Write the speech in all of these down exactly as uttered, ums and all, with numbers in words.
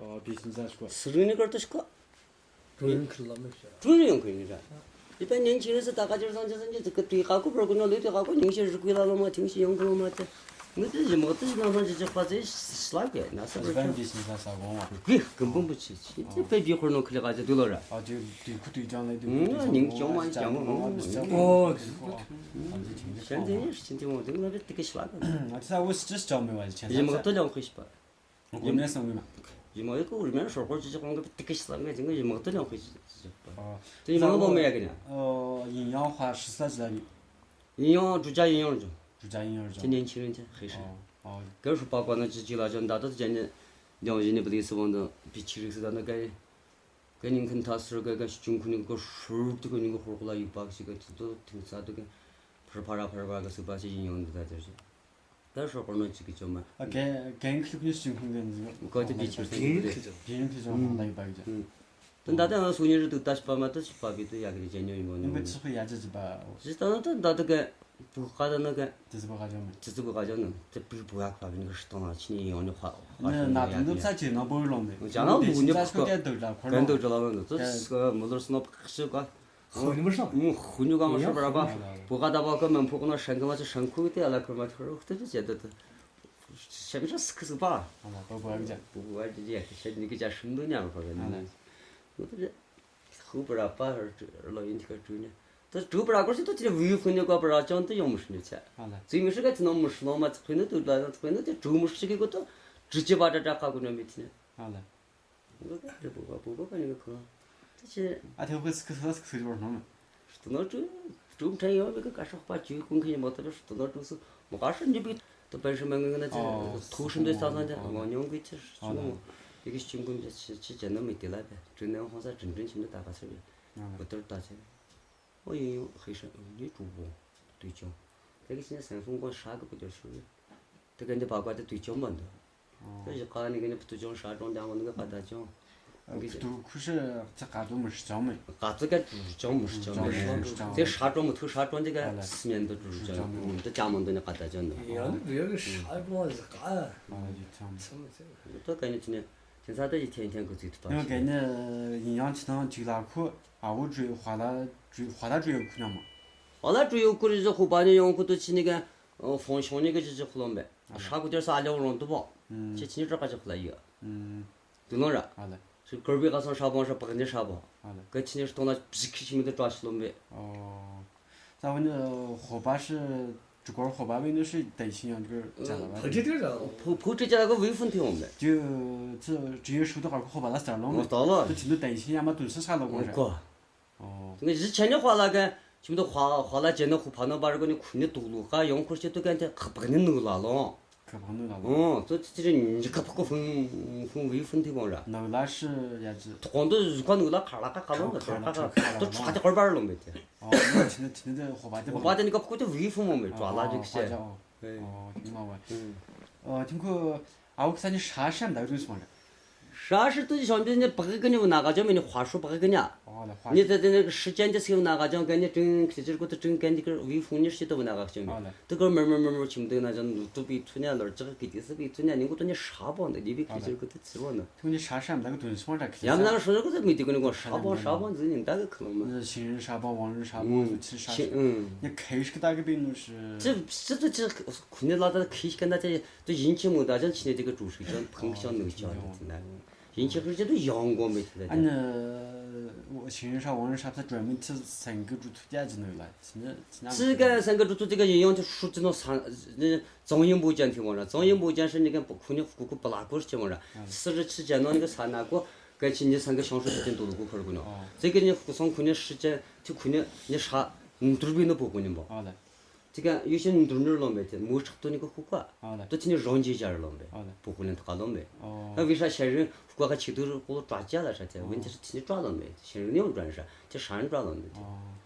ཨ་བི་སིན་ས་ཤི་ཀོ། སི་རི་ནི་གར་དུ་ཤི་ཀོ། ཀྲུའུ་རིན་ཁི་ལ་མི་ཤ། ཀྲུའུ་རིན་ཡོང་གི་ཡིན་ར། ཡི་པན་ཉིན་ཆི་རེ་སི་ད་ཀ་ཅིར་སང་ཅི་སང་ཅི་ཟི་ཀི་དུས་ཀ་ཀུ་པར་ཀུ་ནོ་ལུས་དུས་ཀ་ཀུ་ཉིན་ཤེ་རི་ཀུ་ལ་ལོ་མ་ཐིང་ཤེ་ཡོང་གི་ལོ་མ་ཏི། མི་དུ་ཞི་མོ་དུ་ཞི་ན་སང་ཅི་ཅི་ཁ་ཚེ་ཤི་ལ་གེ་ན་ས་རི་ཀ་ཅི། སི་རི་ནི་གར་དུ་ཤི་ས་ས་གོང་བ། གི་ཀུན་པོ་མི་ཆི་ཆི་ཏི་པེ་བི་ཁོར་ནོ་ཁི་ལི་ཀ་ཅི་དུ་ལོ་ར། ཨ་དུ་དུ་ཁུ་དུ་ཅང་ལེ་དུ་ཁུ་དུ་ཉིན་ཅང་མ་ཅང་མ་ཨོ། ཤན་ཏེ་ཤན་ཏེ་མོ་དུ་ལ་བེ་ཏི་ཀི་ཤི་ལ་གེ། ང་ཚ་བོ་སི་ཅི་ཅང་མེ་བ་ཆེན་ཞི་མོ་དུ་ལ་ཡོང་ཁི་ཤི་པ། གོ་ནས་སང་ངུ་མ། ཡི་མ་ཡི་གོ་རི་མན་ཧྲོ་ཧོ་ཅི་ཅི་ཁོང་གི་ཏི་ཀི་ཤི་ལ་ངས་ཅི་ངས་ཡི་མ་དུ་ལ་ཡོང་ཁི་ཤི་ཅི་པ། ཨོ། དེ་ཡི་མ་ལོ་མེ་ཡ་གི་ན། ཨོ་ཡིན་ཡང་ཧ་ཧྲི་ས་ཅི་ལ་ཡོད། ཡིན་ཡང་ཀྲུ་ཅ་ཡིན་ཡང་ཅུ། ཀྲུ་ཅ་ཡིན་ཡང་ཅུ། ཅི་ཉིན་ཆི་རིན་ཅི་ཧི་ཧྲི། ཨོ། ཨོ། ག་ཧྲུ་པ་གོ་ན་ཅི་ཅི་ལ་ཅོ་ད་ད་ཅི་ཉིན་ཡང་ཡིན་ནི་བི་ལི་སི་བོང་དུ་བི་ཆི་རིག་སི་ད་ན་ག་ག་ཉིན་ཁན་ཐ་སུར་ག་ག་ཤི་ཅུང་ཁུ་ནི་གོ་ཧྲུ་ཏུ་ག་ཉིན་གོ་ཧོར་གོ་ལ་ཡུག་པ་ཞིག་ག་ཏུ་ཏུ་ཐིང་ས་ཏུ་ག་ཕར་ཕ་ར་ཕར་བ་ག་སུ་པ་ཅི་ཡིན་ཡང་འདི་ད་ཅི་ཅི། ད་ཧྲོ་ཀོ་ནོ་ཅིག་གི་ཅོ་མ། ཨ་གན་གན་ཁི་ལུག་ཉིས་ཅིང་ཁུང་གན་ཟིག་གོ་ཏི་བི་ཆུ་སེང་གི་རེད། གན་ཁི་ཅོ་མ་ལ་ཡི་པ་གི་ཅོ། ད་ད་ང་སུ་ཉི་རི་དུ་ད་ཤི་པ་མ་ད་ཤི་པ་བི་དུ་ཡ་གི་རི་ཅན་ཉོ་ཡིན་གོ་ཉོ། ནི་ཚི་ཁུ་ཡ་ཅི་ཅི་པ། ཞི་ད་ན་ད་ད་ད་གན་བུ་ཁ་ད་ན་གན། ཅི་ཅི་པ་ཁ་ཅོ་མ། ཅི་ཅི་པ་ཁ་ཅོ་ནི་ད་བི་བུ་ཡ་ཁ་བི་ནི་ཤི་ཏོང་ལ་ཅི་ནི་ཡོང་ནི་ཁ་ཁ་ནི་ཤི་ན་ཡ་ན་གི་དུ་རི། ཚ་ཅི་ན་བོ་ལོང་མེ། ཅ་ན་བུ་ནི་ཁ་ཁ་གན་དུ་ལ་ཁོ་གན་དུ་ལ་ནི་ད་མོ་ལོར་སི་ནོ་ཁ་ཤི་ག་ཁོ་ནི་མི་ཧྲང་། ཁོ་ནི་གང་ཧྲ་པ་ར་པ། བུ་ག་ད་བ་ཁོ་མ་ཕུག་ན་ཧྲང་གི་མ་ཅི་ཧྲང་ཁུ་དེ་ཨ་ལ་ཁོ་མ་ཐོ་རོ་ཁུ་དེ་ཅི་ཅི་དེ་དེ། ཤམ་ཤ་སི་ཁི་སི་པ། ཨ་ལ་བུ་བུ་ཨ་གི་ཅ། བུ་བུ་ཨ་གི་ཅི་ཡ་ཤ་ནི་གི་ཅ་ཧྲིམ་དུ་ཉམ་ཁོ་གི་ནི། ཨ་ལ། ཁུ་དེ་ཧུ་པ་ར་པ་ལོ་ཡིན་དི་ཁ་ཀྲུ་ནི། དེ་ཀྲུ་པ་ར་ཀོ་ཅི་དེ་ཅི་བུ་ཡུ་ཁུ་ནི་གོ་པ་ར་ཅང་དེ་ཡོང་མི་ཧྲི་ནི་ཅ། ཨ་ལ། ཙི་མི་ཧྲི་ག་ཅི་ནོ་མི་ཧྲི་ལོ་མ་ཙི་ཁུ་ནི་དུ་ལ་ཙི་ཁུ་ནི་དེ་ཀྲུ་མི་ཧྲི་གི་གོ་དེ་ཀྲུ་ཅི་པ་ཏྲ་ཏྲ་ཁ་གོ་ནོ་མི་ཐི་ནི། ཨ་ལ། འགོ་ག་དེ་བུ་ག་བུ་ག་ག་ནི་ག་ཁོ། དེ་ཅི། ཨ་དེ་བུ་ག་སི་ཁི་སི་ཁི་སི་བོར་ནོ་མ། ཏུ་ནོ་ཏུ་ཏུ་ཕྲན་ཡོད་པའི་ག་ཤོག་པ་ཅུ་ཀུན་ཁི་མོ་ཏུ་ཏུ་ནོ་ཏུ་སུ་མོ་ག་ཤོ་འདི་བི་ཏུ་པན་ཤི་མ་ངི་ན་ཅི་ཐུ་ཤིན་དུ་ས་ས་འདི་མོ་ཉོང་གི་ཅི་ཤུ་མོ། དེ་གི་ཤིང་ཀུན་ཅི་ཅི་ཅི་ཅི་ནོ་མི་དེ་ལ་བེ་ཏུ་ནེ་ཧོང་ས་ཏྲིན་ཏྲིན་ཆིན་དུ་ད་ག་སར་བེ་བུ་ཏུར་ད་ཅི། ཨོ་ཡིན་ཡོང་ཧི་ཧྲ་ཡིན་ཀྲུ་བོ་དུས་ཆུང་། དེ་གི་ཕྱི་ནས་སེམས་ཕུང་ཀོ་ཧྲ་གི་བུ་དུ་ཤུ་ཡོད། དེ་ག་འདི་བ་ཀ་དེ་དུས་ཆུང་མ་འདུག་དེ་ཡི་ཀ་ནི་གི་ནི་བུ་དུ་ཆུང་ཧྲ་ཀྲོང་དང་བ་ནི་གི་ཀ་ད་ཆུང་། གི་ཆུ་དུ་ཁུ་ཧྲི་ཚ་ཀ་དུ་མི་ཧྲི་ཆུང་མི། ཀ་ཚི་ཀ་ཀྲུ་ཆུང་མི་ཧྲི་ཆུང་མི། དེ་ཧྲ་ཀྲོང་མི་ཐུ་ཧྲ་ཀྲོང་དེ་ག་སི་མེན་དུ་ཀྲུ་ཆུང་མི་དུ་ཅང་མ་འདུག་ནི་ཀ་ད་ཆུང་འདུག་ཡང་ནི་བུ་ཡ་གི་ཧྲ་ཀྲོང་ཟི་ཀ་ཚང་མི་ཚེ། དེ་ག་ནི་ཆུ་ནི་དེ་ཚ་ད་ཡི་ཐེན་ཐེན་གི་ཚིག་ཐུ་ད་ཡང་ག་ནི་ཡིན་ཡང་ཆི་ཐང་ཅིག་ལ་ཁུ་ཨ་བོ་ཀྲུ་ཧ་ལ་ཀྲུ་ཧ་ལ་ཀྲུ་ཡོ་ཁུ་ན་མ། ཧ་ལ་ཀྲུ་ཡོ་ཁུ་རི་ཟི་ཧུ་པ་ནི་ཡོང་ཁུ་དུ་ཆི་ནི་ག་ཨོ། ཧྥོང་ཤོང་ནི་གི་ཅི་ཅི་ཁུ་ལོམ་བེ། ཧྲ་གུ་ཏེར་ས་ཨ་ལེ་བོ་རོང་དུ་བོ། ཨུམ། ཅི་ཆི་ནི་ཀྲ་ཀ་ཅི་ཁུ་ལ་ཡོད། ཨུམ། དུ་ལོང་ར། ཨ་ལེ། ཅི་ཀར་བི་ཀ་སང་ཧྲ་བོང་ཧྲ་བག་ནི་ཧྲ་བོ། ཨ་ལེ། ག་ཆི་ནི་ཧྲི་ཏོང་ལ་བི་ཁི་ཆི་མི་དུ་ཀྲ་ཤི་ལོམ་བེ། ཨོ། ས་བོ་ནི་ཧོ་པ་ཤི་ཀྲུ་ཀོར་ཧོ་པ་བེ་ནི་ཤི་ཏན་ཤི་ཡང་ཀྲུ་ཅ་ལ་བ། ཕུ་ཀྲི་ཏི་ར། ཕུ་ཕུ་ཀྲི་ཅ་ལ་གི་བི་ཧྥུན་ཐི་ཡོང་བེ། ཅི་ཅི་ཅི་ཡོད་ཤུ་ཏོ་ཀ་ཧོ་པ་ལ་སྟར་ལོང་བེ། ཨོ་ཏོ་ལོ། དུ་ཆི་ནི་ཏན་ཤི་ཡང་མ་དུ་སི་ས་ལ་གོང་ཧྲ། ཨོ། ང་གཞི་ཆེ་ནི་དཔའ་ལ་གན་ཁྱིམ་དུ་དཔའ་དཔའ་ལ་བྱས་ན་ཁུ་ཕ་ནོ་པར་གོ་ནི་ཁུ་ནི་དུག་ལུག་ག་ཡོང་ཁུར་ཆེ་དུ་གན་དེ་ཁ་བག་ནི་ནུག་ལ་ལོང་། ཁ་བག་ནི་ལ་ལོང་། ཨོ་ཙོ་ཙི་ཙི་རི་ཉི་ཁ་ཕ་ཁོ་ཧུང་ཧུང་བི་ཧྥུན་ཐི་གོང་ར། ནུག་ལ་ཤི་ཡ་ཙི། དུ་གོང་དུ་གཟུགས་ཁ་ནུག་ལ་ཁ་ལ་ཁ་ཁ་ལོང་ག་ཁ་ཁ་ཁ་དུ་ཁྲ་དེ་ཀོར་པར་ལོང་བེ་དེ། ཨོ་ཆི་ནི་ཆི་ནི་དེ་ཧོ་པ་དེ་ཧོ་པ་དེ་ནི་ཀ་ཕ་ཁོ་དེ་བི་ཧྥུན་མོ་མེ་ཀྲ་ལ་རིག་ཤེ། ཨོ་ཐིང་མ་བ། ཨོ་ཐིང་ཁུ། ཨ་བོ་ཁ་ས་ནི་ཧྲ་ཤམ་ད་རུ་སོང་ར། ཧྲ་ཧྲི་ཏུ་ཞོན་པི་ནི་བག་གི་ནི་བུ་ན་ག་ཅོ་མི་ནི་ཧྭ་ཧྲུ་བག་གི་ནི། ཨོ་ལ་ཧྭ་ནི་ཧྲུ། དེ་དེ་ནི་ཧྲི་ཅན་དེ་སི་བུ་ན་ག་ཅོ་ག་ནི་ཀྲིང་ཁི་ཅིར་ཀུ་ཏུ་ཀྲིང་གན་དི་ཀི་བི་ཧྥུང་ནི་ཧྲི་ཏུ་བུ་ན་ག་ཅོ་མི། ཨོ་ལ། དུ་ཀར་མར་མར་མར་མར་ཆིམ་དུ་ན་ཅོ་ནུ་ཏུ་པི་ཐུ་ནི་ལོར་ཅག་གི་དེ་སི་པི་ཐུ་ནི་ནི་ཀུ་ཏུ་ནི་ཧྲ་བོ་འདི་དི་པི་ཁི་ཅིར་ཀུ་ཏུ་ཚི་བོ་ནི། ཐུ་ནི་ཧྲ་ཤམ་ད་གི་དུན་སོང་ར་ཁི་ཡམ་ན་ཧྲུ་ཀུ་ཏུ་མི་དི་ཀུ་ནི་ཀོ་ཧྲ་བོ་ཧྲ་བོ་ཟི་ནི་ད་གི་ཁི་ལོ་མི། ཤིང་རིན་ཧྲ་བོ་ཝང་རིན་ཧྲ་བོ་ཟི་ཆི་ཧྲ་ཤི། ནི་ཁེ་ཤི་ད་གི་པི་ནུ་ཤི། ཅི་ཅི་ཏུ་ཅི་ཁུ་ནི་ལ་ད་ཁི་ཤི་ཀ་ན་ཅི། དུ་ཡིན་ཆེན་མོ་ད་ཅང་ཆི་ནས་དེ་ག་ཀྲུ་ཧྲི་ཅང་ཕང་ཅང་ནུ་ཅང་དེ་ན། ཡིན་ཆེན་ཧྲི་ཅང་དུ་ཡང་གོ་མེད་དེ་ད། ཨ་ནི་ཤིང་རིན་ཧྲ་ཝང་རིན་ཧྲ་ས་ཀྲོན་མི་ཚི་སེང་གི་ཀྲུ་ཐུ་ཅ་ཅི་ནུ་ལ་ཅི་ནི་ཅི་ན། ཅི་ག་སེང་གི་ཀྲུ་ཐུ་ཅི་ག་ཡིན་ཡང་དུ་ཧྲུ་ཅི་ནོ་ས་ཙང་ཡིན་པོ་ཅན་ཐི་མོ་ར། ཙང་ཡིན་པོ་ཅན་ཧྲི་ནི་ག་ཁུ་ནི་ཁུ་ཁུ་པ་ལ་ཀོ་ཅི་མོ་ར། སི་རི་ཅི་ཅན་ནོ་ནི་ག་ས་ན་ཀོ་ག་ཅི་ནི་སེང་གི་ཤང་ཧྲུ་ཅི་ཅན་དུ་ལུ་ཀོ་ཁར་ཀུ་ནོ། ཅི་ག་ནི་ཁུ་སང་ཁུ་ནི་ཧྲི་ཅན་ཐི་ཁུ་ནི་ནི་ཧྲ་འདུར་བི་ནི་པོ་ཀུ་ནི་མོ། དེ་ག་ཡུལ་ཤན་འདུར་ནུར་ལོན་པས་དེ་མུ་ཁྲག་ཏུ་ནི་གི་ཧུ་ཀ་ཨ་ལ། ཏུ་ཆི་ནི་རོང་ཇི་ཇར་ལོན་པས། ཨ་ལ། བུ་ཀུ་ལན་ཏུ་ཀ་ལོན་པས། ཨོ། ད་བི་ཧྲ་ཤ་རི་ཧུ་ཀ་ཁ་ཆི་ཏུ་རུ་ཀོ་ལོ་ཏྲ་ཅ་ལ་ཧྲ་ཏེ། ཨོ། ཝིན་ཏི་ཆི་ནི་ཏྲ་ལོན་པས། ཤ་རི་ནི་ཡོང་ཏྲ་ཧྲ་ཏེ་ཧྲ་ནི་ཏྲ་ལོན་པས། ཨོ།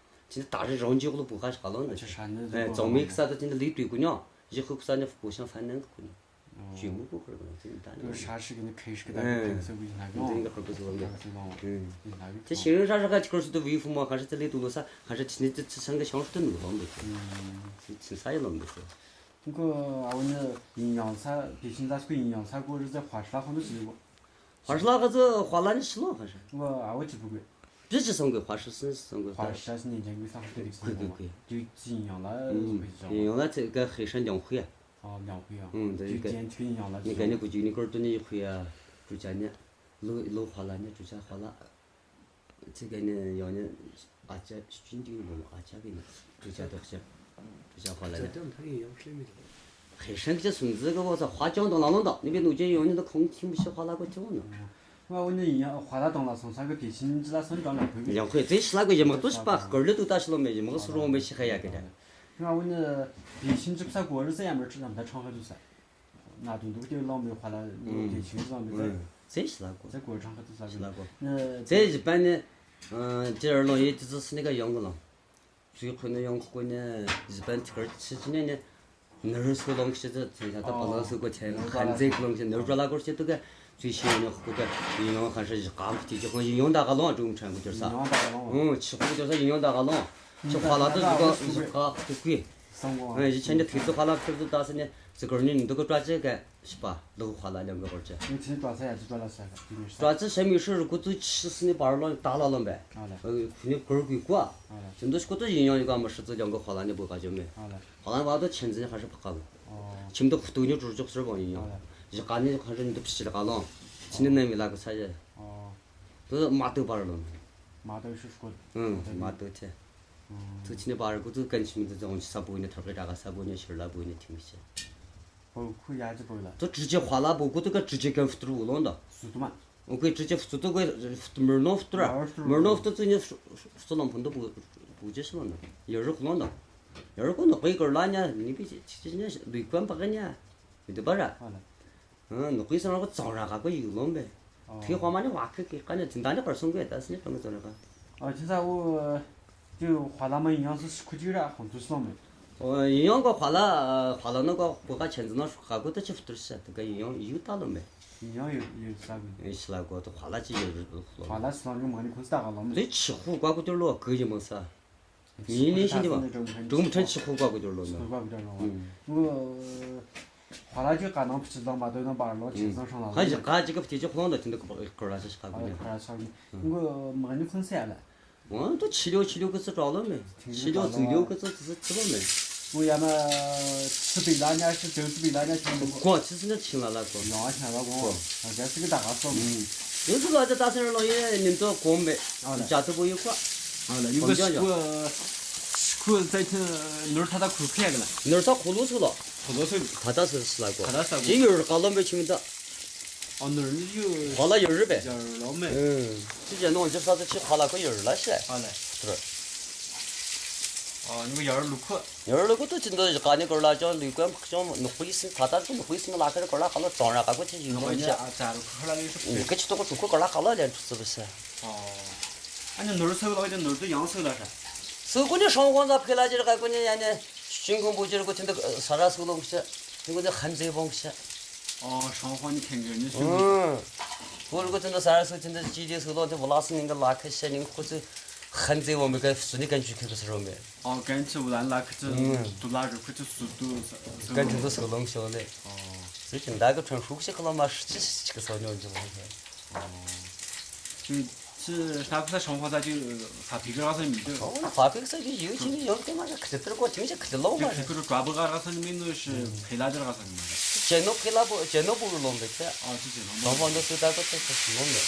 ཆི་ནི་ད་རི་རོང་ཇི་ཀོ་ལོ་བུ་ཁ་ཤ་ཀ་ལོན་པས། ཨ་ཆ་ཧྲ་ནི་ཨེ་ཙོང་མི་ཀི་ས་ཏུ་ཆི་ནི་ལི་ཏུ་ཀུ་ཉོ། ཡི་ཧུ་ཀུ་ས་ནི་ཧྥུ་ཤང་ཧྥན་ནན་ཀུ་ཉོ། ཨོ། ཇུས་མུ་ཀུ་ཁོ་ར་ཀུ་ཉོ། ཅི་ནི་ད་ནི། ཏུ་ཧྲ་ཧྲི་ཀི་ནི་ཁེ་ཧྲི་ཀི་ད་ནི་ཨེ་ཁེ་སོ་ཀུ་ཡིན་ན་ཀོ། ཡིན་ན་ཀོ། ཏེ་ཤ་རི་ཧྲ་ཧྲ་ཁ་ཅི་ཀོ་སུ་ཏུ་བི་ཧྥུ་མོ་ཁ་ཧྲ་ཏེ་ལི་ཏུ་ལོ་ས་ཁ་ཧྲ་ཆི་ནི་ཏུ་ཆི་སང་གི་ཤང་ཧྲུ་ཏུ་ནུ་ལོན་པས། ཆི་ཆི་ས་ཡི་ལོན་པས། ཁོ་ཨ་བོ་ནི་ཡིན་ཡང་ས་པེ་ཤིན་ད་སྐུ་ཡིན་ཡང་ས་ཀོ་རི་ཟ་ཧྭ་ཧྲ་ཁོ་ནི་ཅི་ལི་གོ། ཧ་ཤི་ལ་ག་ཚོད་ཧ་ལ་ནི་ཤི་ལོ་ཧ་ཤ། ང་ཨ་བོ་ཅི་བུ་གི། བི་ཅི་སོང་གི་ཧ་ཤི་སི་སོང་གི་ཧ་ཤ་སི་ཉིན་ཅང་གི་སང་ཧ་ཏི་རིག་སོང་གི་གི་གི། དུས་ཅི་ཡིན་ཡང་ལ་ཡིན་ཡང་ལ་ཚེ་ག་ཧེ་ཧྲན་ལྗང་ཧུ་ཡ། ཨ་ལྗང་ཧུ་ཡ། ཨུམ་དེ་དུས་གི་ཅན་ཆུ་ཡིན་ཡང་ལ་ནི་ག་ནི་གུ་ཅུ་ནི་ཀོར་ཏུ་ནི་ཧུ་ཡ། གྲུ་ཆ་ནི་ལུ་ལུ་ཧ་ལ་ནི་གྲུ་ཆ་ཧ་ལ། ཚིག་གི་ནི་ཡང་ནི་ཨ་ཅག་ཅིན་ཅིན་མོ་ཨ་ཅག་གི་ནི་གྲུ་ཆ་དོག་ཅག་གྲུ་ཆ་ཧ་ལ་ནི། ཧེ་ཧྲན་གྱི་སུན་ཙི་གི་བོ་ས་ཧ་ཅང་དང་ལ་ལོང་དང་ནི་བི་ནུ་ཅན་ཡང་ནི་ད་ཁོང་ཁྱིམ་ཤི་ཧ་ལ་གོ་ཅི་བོ་ནི། ང་འོ་ནི་ཡང་ཧ་ལ་དང་ལ་སོང་ས་གི་དེ་ཕྱིན་ཅི་ལ་སོན་ཀྲང་ལ་བུ་གི། ཡང་ཁོས་ཚེ་ཤི་ལ་གི་ཡི་མག་ཏུ་ཤི་པ་གར་ལི་ཏུ་ད་ཤི་ལོ་མེ་ཡི་མག་སུ་རོང་མེ་ཤི་ཧ་ཡ་གི་དེ། ང་འོ་ནི་དེ་ཕྱིན་ཅི་ས་གོ་རི་ས་ཡ་མི་ཁྲི་ལམ་ད་ཁྲང་ཧ་ཏུ་ས། ན་དུང་དུ་ཏེ་ལོང་མི་ཧ་ལ་ལོ་དེ་ཕྱིན་ཅི་ལོང་མི་ས། ཚེ་ཤི་ལ་གོ། ཚེ་གོ་ཁྲང་ཧ་ཏུ་ས་གི། ཤི་ལ་གོ། ཚེ་ཞི་པ་ནི། ཅི་ར་ལོང་ཡེ་ཏི་ཙི་སི་ནི་ག་ཡོང་གི་ལོང་། ཚུལ་ཁོ་ན་ཡོང་ཁོ་ནས་གཟི་པན་ཐི་ཁར་ཆི་ཆི་ནས་ནས་ནུ་རུ་སུ་ལོང་ཤི་ཚུ་ཚན་ཤ་ད་པ་ལོ་སུ་གོ་ཆེན་ཁན་ཛེ་ལོང་ཤི་ནུ་རུ་ལ་གོར་ཤི་ཏུ་ག་ཚུལ་ཤི་ཡོང་ནས་ཁོ་ག་ཡིན་ཡོང་ཁན་ཧྲི་ཞི་ཀམ་ཏི་ཅི་ཁོ་ཡིན་ཡོང་ད་ག་ལོང་ཀྲུང་ཁྲན་གོ་ཅོར་ས། ཨུང་ཆི་ཁོ་ཅོར་ས་ཡིན་ཡོང་ད་ག་ལོང་ཆི་ཁོ་ལ་ཏུ་ཞི་ག་ཞི་ཀ་ཁུ་ཀུ་ཡི་ཆན་ད་ཐིག་ཏུ་ཁ་ལ་ཁུར་ཏུ་ད་སི་ནས་ཟི་གར་ནི་འདུ་ག་ཏྲ་ཅི་ག་ཤི་པ་ལུ་ཧ་ལ་ལེང་གི་གོར་ཅི། ནི་ཚིན་ཏྲ་ས་ཡ་ཅི་ཏྲ་ལ་ས་ག་ཏི་ནི་ས། ཏྲ་ཅི་ཤ་མི་ཧྲི་རུ་ཀུ་ཏུ་ཆི་སི་ནི་པར་ལོང་ད་ལ་ལོང་བས། ཨ་ལ། ཁུ་ནི་གོར་གུ་ཀུ་ཨ། ཨ་ལ། ཁྱིམ་དུ་ཤི་ཀུ་ཏུ་ཡིན་ཡང་ཡི་ག་མི་ཧྲི་ཙི་ལེང་གི་ཧ་ལ་ནི་བུ་ག་ཅོ་མེ། ཨ་ལ། ཧ་ལ་བ་ཏུ་ཆན་ཙི་ནི་ཧ་ཧྲི་ཕ་ཀ་ལོ། ཨོ། ཁྱིམ་དུ་ཁུ་ཏུ་ནི་ཀྲུ་ཅོག་སུར་བང་ཡིན་ཡང་། ཨ་ལ། ཡི་ག་ནི་ཧ་ཧྲི་ནི་དུ་ཕི་ཤི་ལ་ག་ལོང་། ཆི་ནི་ནམ་ཡི་ལ་གི་ས་ཡ། ཨོ། དུ་མ་ཏུ་པར་ལོང་། མ་ཏུ་ཤི་ཤི་ཀུ། ཨུང་མ་ཏུ་ཆེ། ཨུང་། དུ་ཆི་ནི་པར་ཀུ་ཏུ་ཀན་ཆི་མི་དུ་ཙོང་ཆི་ས་བུ་ནི་ཐར་ཀི་ཏྲ་ག་ས་བུ་ནི་ཤི་ལ་བུ་ནི་ཐིང་ཤི། ཧོ་ཁུ་ཡ་ཅི་པོ་ལ། དུ་ཀྲུ་ཅི་ཧ་ལ་བུ་ཀུ་ཏུ་ག་ཀྲུ་ཅི་ཀན་ཕུ་ཏུ་རུ་བུ་ལོང་ད། སུ་ཏུ་མ། ཨོ་ཁེ་ཀྲུ་ཅི་ཕུ་ཏུ་གོ་མི་ར་ནོ་ཕུ་ཏུ་ར། མི་ར་ནོ་ཕུ་ཏུ་ཙི་ནི་ཕུ་ཏུ་ལོང་ཕུ་ཏུ་བུ་བུ་ཅི་ཤི་ལོང་ད། ཡ་རུ་ཁུ་ལོང་ད། ཡ་རུ་ཁུ་ནོ་ཁེ་གོ་ལ་ཉ་ནི་པི་ཅི་ཅི་ཉ་ལུས་ཀོན་པ་ག་ཉ། མི་དུ་པ་ར། ཨ་ལ། ཨ་ནུ་ཀུའི་སང་ར་གོ་ཙོང་ར་ག་གོ་ཡིག་ལོང་པས། ཨོ། ཐུའི་ཧོ་མ་ནི་ཝ་ཁི་ཀི་ཀ་ནི་ཛིན་ད་ནི་ཀར་སོང་གི་ད་སི་ནི་ཀྲང་གི་ཙོང་ར་ག། ཨ་ཅི་ས་འུ། ཅི་ཧ་ལ་མ་ཡིན་ཡང་སི་ཁུ་ཅི་ར་ཧོན་ཚུ་སོང་མེ། ཨོ་ཡིན་ཡང་གོ་ཧ་ལ་ཧ་ལ་ནི་གོ་གོ་ག་ཆན་ཛི་ན་ཧྲུ་ག་གོ་ད་ཅི་ཧྥུ་ཏུར་ཤ་ད་ག་ཡིན་ཡང་ཡུ་ད་ལོ་མེ། ཡིན་ཡང་ཡུ་ཡུ་ས་གི། ཨེ་ཤི་ལ་གོ་ད་ཧ་ལ་ཅི་ཡུ་ལོ། ཧ་ལ་སི་ལ་རུ་མ་ནི་ཁུན་ས་ད་ག་ལོ་མེ། དེ་ཆི་ཧུ་གོ་གོ་ཏུར་ལོ་གི་ཡིན་མོ་ས། ཉིན་ནི་ཤིན་ཏེ་བ། གྲུང་མཐུན་ཆི་ཁུག་པ་གུ་གྱུར་ལོ་ན། ཧ་ལ་ཅིག་ག་ནང་ཕྱི་ལ་མ་དོན་ན་པར་ལོ་ཆེ་སང་ཧྲང་ལ། ཧ་ཅི་ག་ཅིག་གི་ཕྱི་ཅི་ཁོང་དུ་ཐིན་དུ་ཁོ་ར་ཤ་ཁ་གུ་ནི། ཁོ་ར་ཤ་གུ་ནི། མ་ནི་ཁུན་སེ་ལ། ང་དུ་ཕྱི་ལོ་ཕྱི་ལོ་གི་སུ་གྲོག་ལོ་མེ། ཕྱི་ལོ་ཙུ་ལོ་གི་སུ་ཙི་སུ་ལོ་མེ། ང་ཡ་མ་ཚི་པི་ལ་ཉ་ཤི་ཙི་ཚི་པི་ལ་ཉ་ཤི་ལོ། གོ་ཚི་སུ་ན་ཆིང་ལ་ལ་གོ། ཡང་ཤ་ལ་གོ། ང་ག་སི་གི་ད་ག་སོ་མེ། ཡོད་ཚུལ་ལ་ད་ད་སེར་ལོ་ཡེ་ཉིན་ཏོ་གོམ་མེ། ཇ་ཏུ་པོ་ཡོད་ཁོ། ཨ་ལ་ཡིན་པ་ཤི་ཁུ་ཤི་ཁུ་ཚེ་ཆེ་ནོར་ཐ་ད་ཁུར་ཁེ་གི་ལ། ནོར་ས་ཁོ་ལོ་སུ་ལོ། ཁོ་ལོ་སུ་ད་ད་སུ་སུ་ལ་གོ། ད་ད་ས་གོ། ཅི་ཡོར་ཀ་ལོ་མེ་ཆུ་མི་ད། ཨ་ནོར་ནི་ཡོ། ཧ་ལ་ཡོར་རི་པེ། ཡར་ལོ་མེ། ཅི་ཅི་ནོ་ཇི་ས་ཚེ་ཆི་ཧ་ལ་ཁོ་ཡོར་ལ་ཤེ། ཨ་ལ། ཨ་ནི་ཡར་ལུ་ཁུ། ཡར་ལུ་ཁུ་ཏུ་ཅི་འདོ་ཀ་ནི་གོར་ལ་ཅོང་ལུས་ཀོན་ཕག་ཅོང་ནུ་ཁུ་ཡི་སིན་ད་ད་ཏུ་ནུ་ཁུ་ཡི་སིན་ལ་ཁ་རི་གོར་ལ་ཁ་ལོ་ཏོང་ར་ཀ་ཁོ་ཆི་ཡིན་ནོ་ཤེ། ཨ་ཙ་རུ་ཁ་ལ་ཡོ་ཤུ། ཀི་ཆི་ཏོ་ཁོ་ཏུ་ཁོ་གོར་ལ་ཁ་ལོ་ལེན་ཏུ་ཙི་བི་སེ། ཨ་ནི་ནོར་སོ་ལ་ནོར་དུ་ཡང་སོ་ལ་ཧྲ། སུ་ཀུ་ནི་ཧྲོང་ཧོང་ཟ་ཕི་ལ་ཅིར་ཀ་ཀུ་ནི་ཡ་ནི་ཤིང་ཀུང་བུ་ཅིར་ཀུ་ཐིན་དུ་ས་ར་སུ་ལོང་ཤ། ཐིན་ཀུ་ནི་ཧན་ཛེ་བོང་ཤ། ཨོ་ཧྲོང་ཧོང་ནི་ཁེང་གི་ནི་ཤིང་ཀུང་། ཀུ་རུ་ཀུ་ཐིན་དུ་ས་ར་སུ་ཐིན་དུ་ཅི་ཅི་སུ་ལོང་ཐིན་བུ་ལ་སུ་ནིང་གི་ལ་ཁ་ཤ་ནིང་ཁུ་ཚུ་ཧན་ཛེ་བོང་མི་ཀ་སུ་ནི་ཀན་ཆུ་ཁེ་ཀུ་སུ་རོ་མེ། ཨོ་ཀན་ཆུ་བུ་ལ་ལ་ཁུ་ཚུ་དུ་ལ་རུ་ཁུ་ཚུ་སུ་དུ་ཀན་ཆུ་དུ་སུ་ལོང་ཤོ་ལེ། ཨོ། སུ་ཅི་འདའ་གི་ཁྲོན་ཧྲུག་ཤི་ཁ་ལོ་མ་ཧྲི་ཅི་ཤི་ཅི་ཀི་སོ་ཉོ་ཇི་བོང་ཤ། ཅི་ཅི་ལྟ་ཁུ་ས་ཤོང་ཁོ་ས་ཅི་ས་ཕི་ཀི་ར་ས་མི་འདུག་ཨོ་ན་ཕ་ཕིག་ས་ཅི་ཡུ་ཅི་ནི་ཡོང་ཏེ་མ་ཀ་ཁི་ཏི་ར་གོ་ཅི་མི་ཅི་ཁི་ཏི་ལོ་མ་ཅི་ཕི་ཀི་ར་གྲ་བུ་ག་ར་ས་ནི་མི་ནུ་ཤི་ཕེ་ལ་ཅི་ར་ས་ནི་མ་ཅི་ནོ་ཕེ་ལ་བུ་ཅི་ནོ་བུ་རུ་ལོང་བེ་ཅི་ཨོ་ཅི་ཅི་ནོ་བུ་ལོང་བ་འདུག་སུ་ད་གོ་ཅི་ཅི་ལོང་བེ་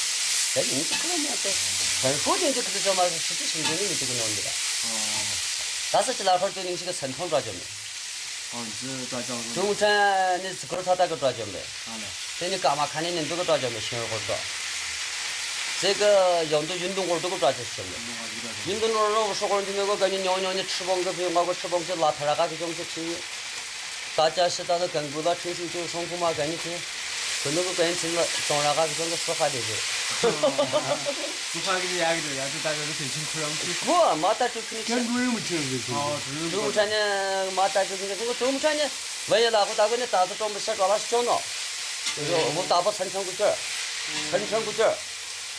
ད་ཡིན་ཅི་ཁ་ལོ་མ་ཅི་ད་ཤོ་ཅི་ཅི་ཁི་ཏི་ཅི་མ་ཤི་ཅི་ཤི་འདུག་ནི་མི་ཅི་གི་ནོ་འདི་ར་ད་ས་ཅི་ལ་ཧར་ཏུ་ནིང་ཤི་གི་སན་ཐོང་ར་ཅི་མི། ཨོ་ཅི་ཀྲ་ཅང་ཀྲུང་ཕྲན་ནི་ཟི་ཀུར་ཐ་ཐ་གི་ཀྲ་ཅང་མེ། ཨ་ལེ། དེ་ནི་ཀ་མ་ཁ་ནི་ནི་འདུག་གི་ཀྲ་ཅང་མེ་ཤིང་རོ་ཀོར་ཏོ། ཟེ་གི་ཡང་དུ་ཡུན་དུ་འགོར་དུ་གི་ཀྲ་ཅང་ཤིང་མེ། ཡུན་དུ་ནོར་རོ་ཧྲོ་ཀོར་འདི་མེ་གོ་ག་ནི་ཉོ་ཉོ་ནི་ཁྲི་བོང་གི་བུ་ང་གོ་ཁྲི་བོང་གི་ལ་ཐ་ར་ཀ་གི་ཅོང་གི་ཁྲི། ད་ཅ་ཤི་ད་ནི་གན་གུ་ལ་ཁྲི་སུ་ཏུ་སོང་ཁུ་མ་ག་ནི་ཁྲི། དུ་ནུ་གི་གན་ཚིན་ལ་ཙོང་ར་ཀ་གི་ཅོང་གི་སོ་ཁ་དེ་ཟེ། སུ་ཕ་གི་ཡ་གི་ཡ་གི་ད་ག་གི་དེ་ཆིན་ཁུ་རང་ཅི། ཁུ་མ་ད་ཅུ་ཁི་ནི་ཁྲི། ཀྲུང་ཕྲན་ནི་མ་ད་ཅུ་ཁི་ནི་ཁྲི་ཀྲུང་ཕྲན་ནི་ཝེ་ཡ་ལ་ཁོ་ད་གོ་ནི་ད་ཚོ་ཀྲོང་པི་ཤ་ཀ་ལ་ཤོ་ནོ། ཝུ་ད་པ་སན་ཆང་གུ་ཅར། སན་ཆང་གུ་ཅར།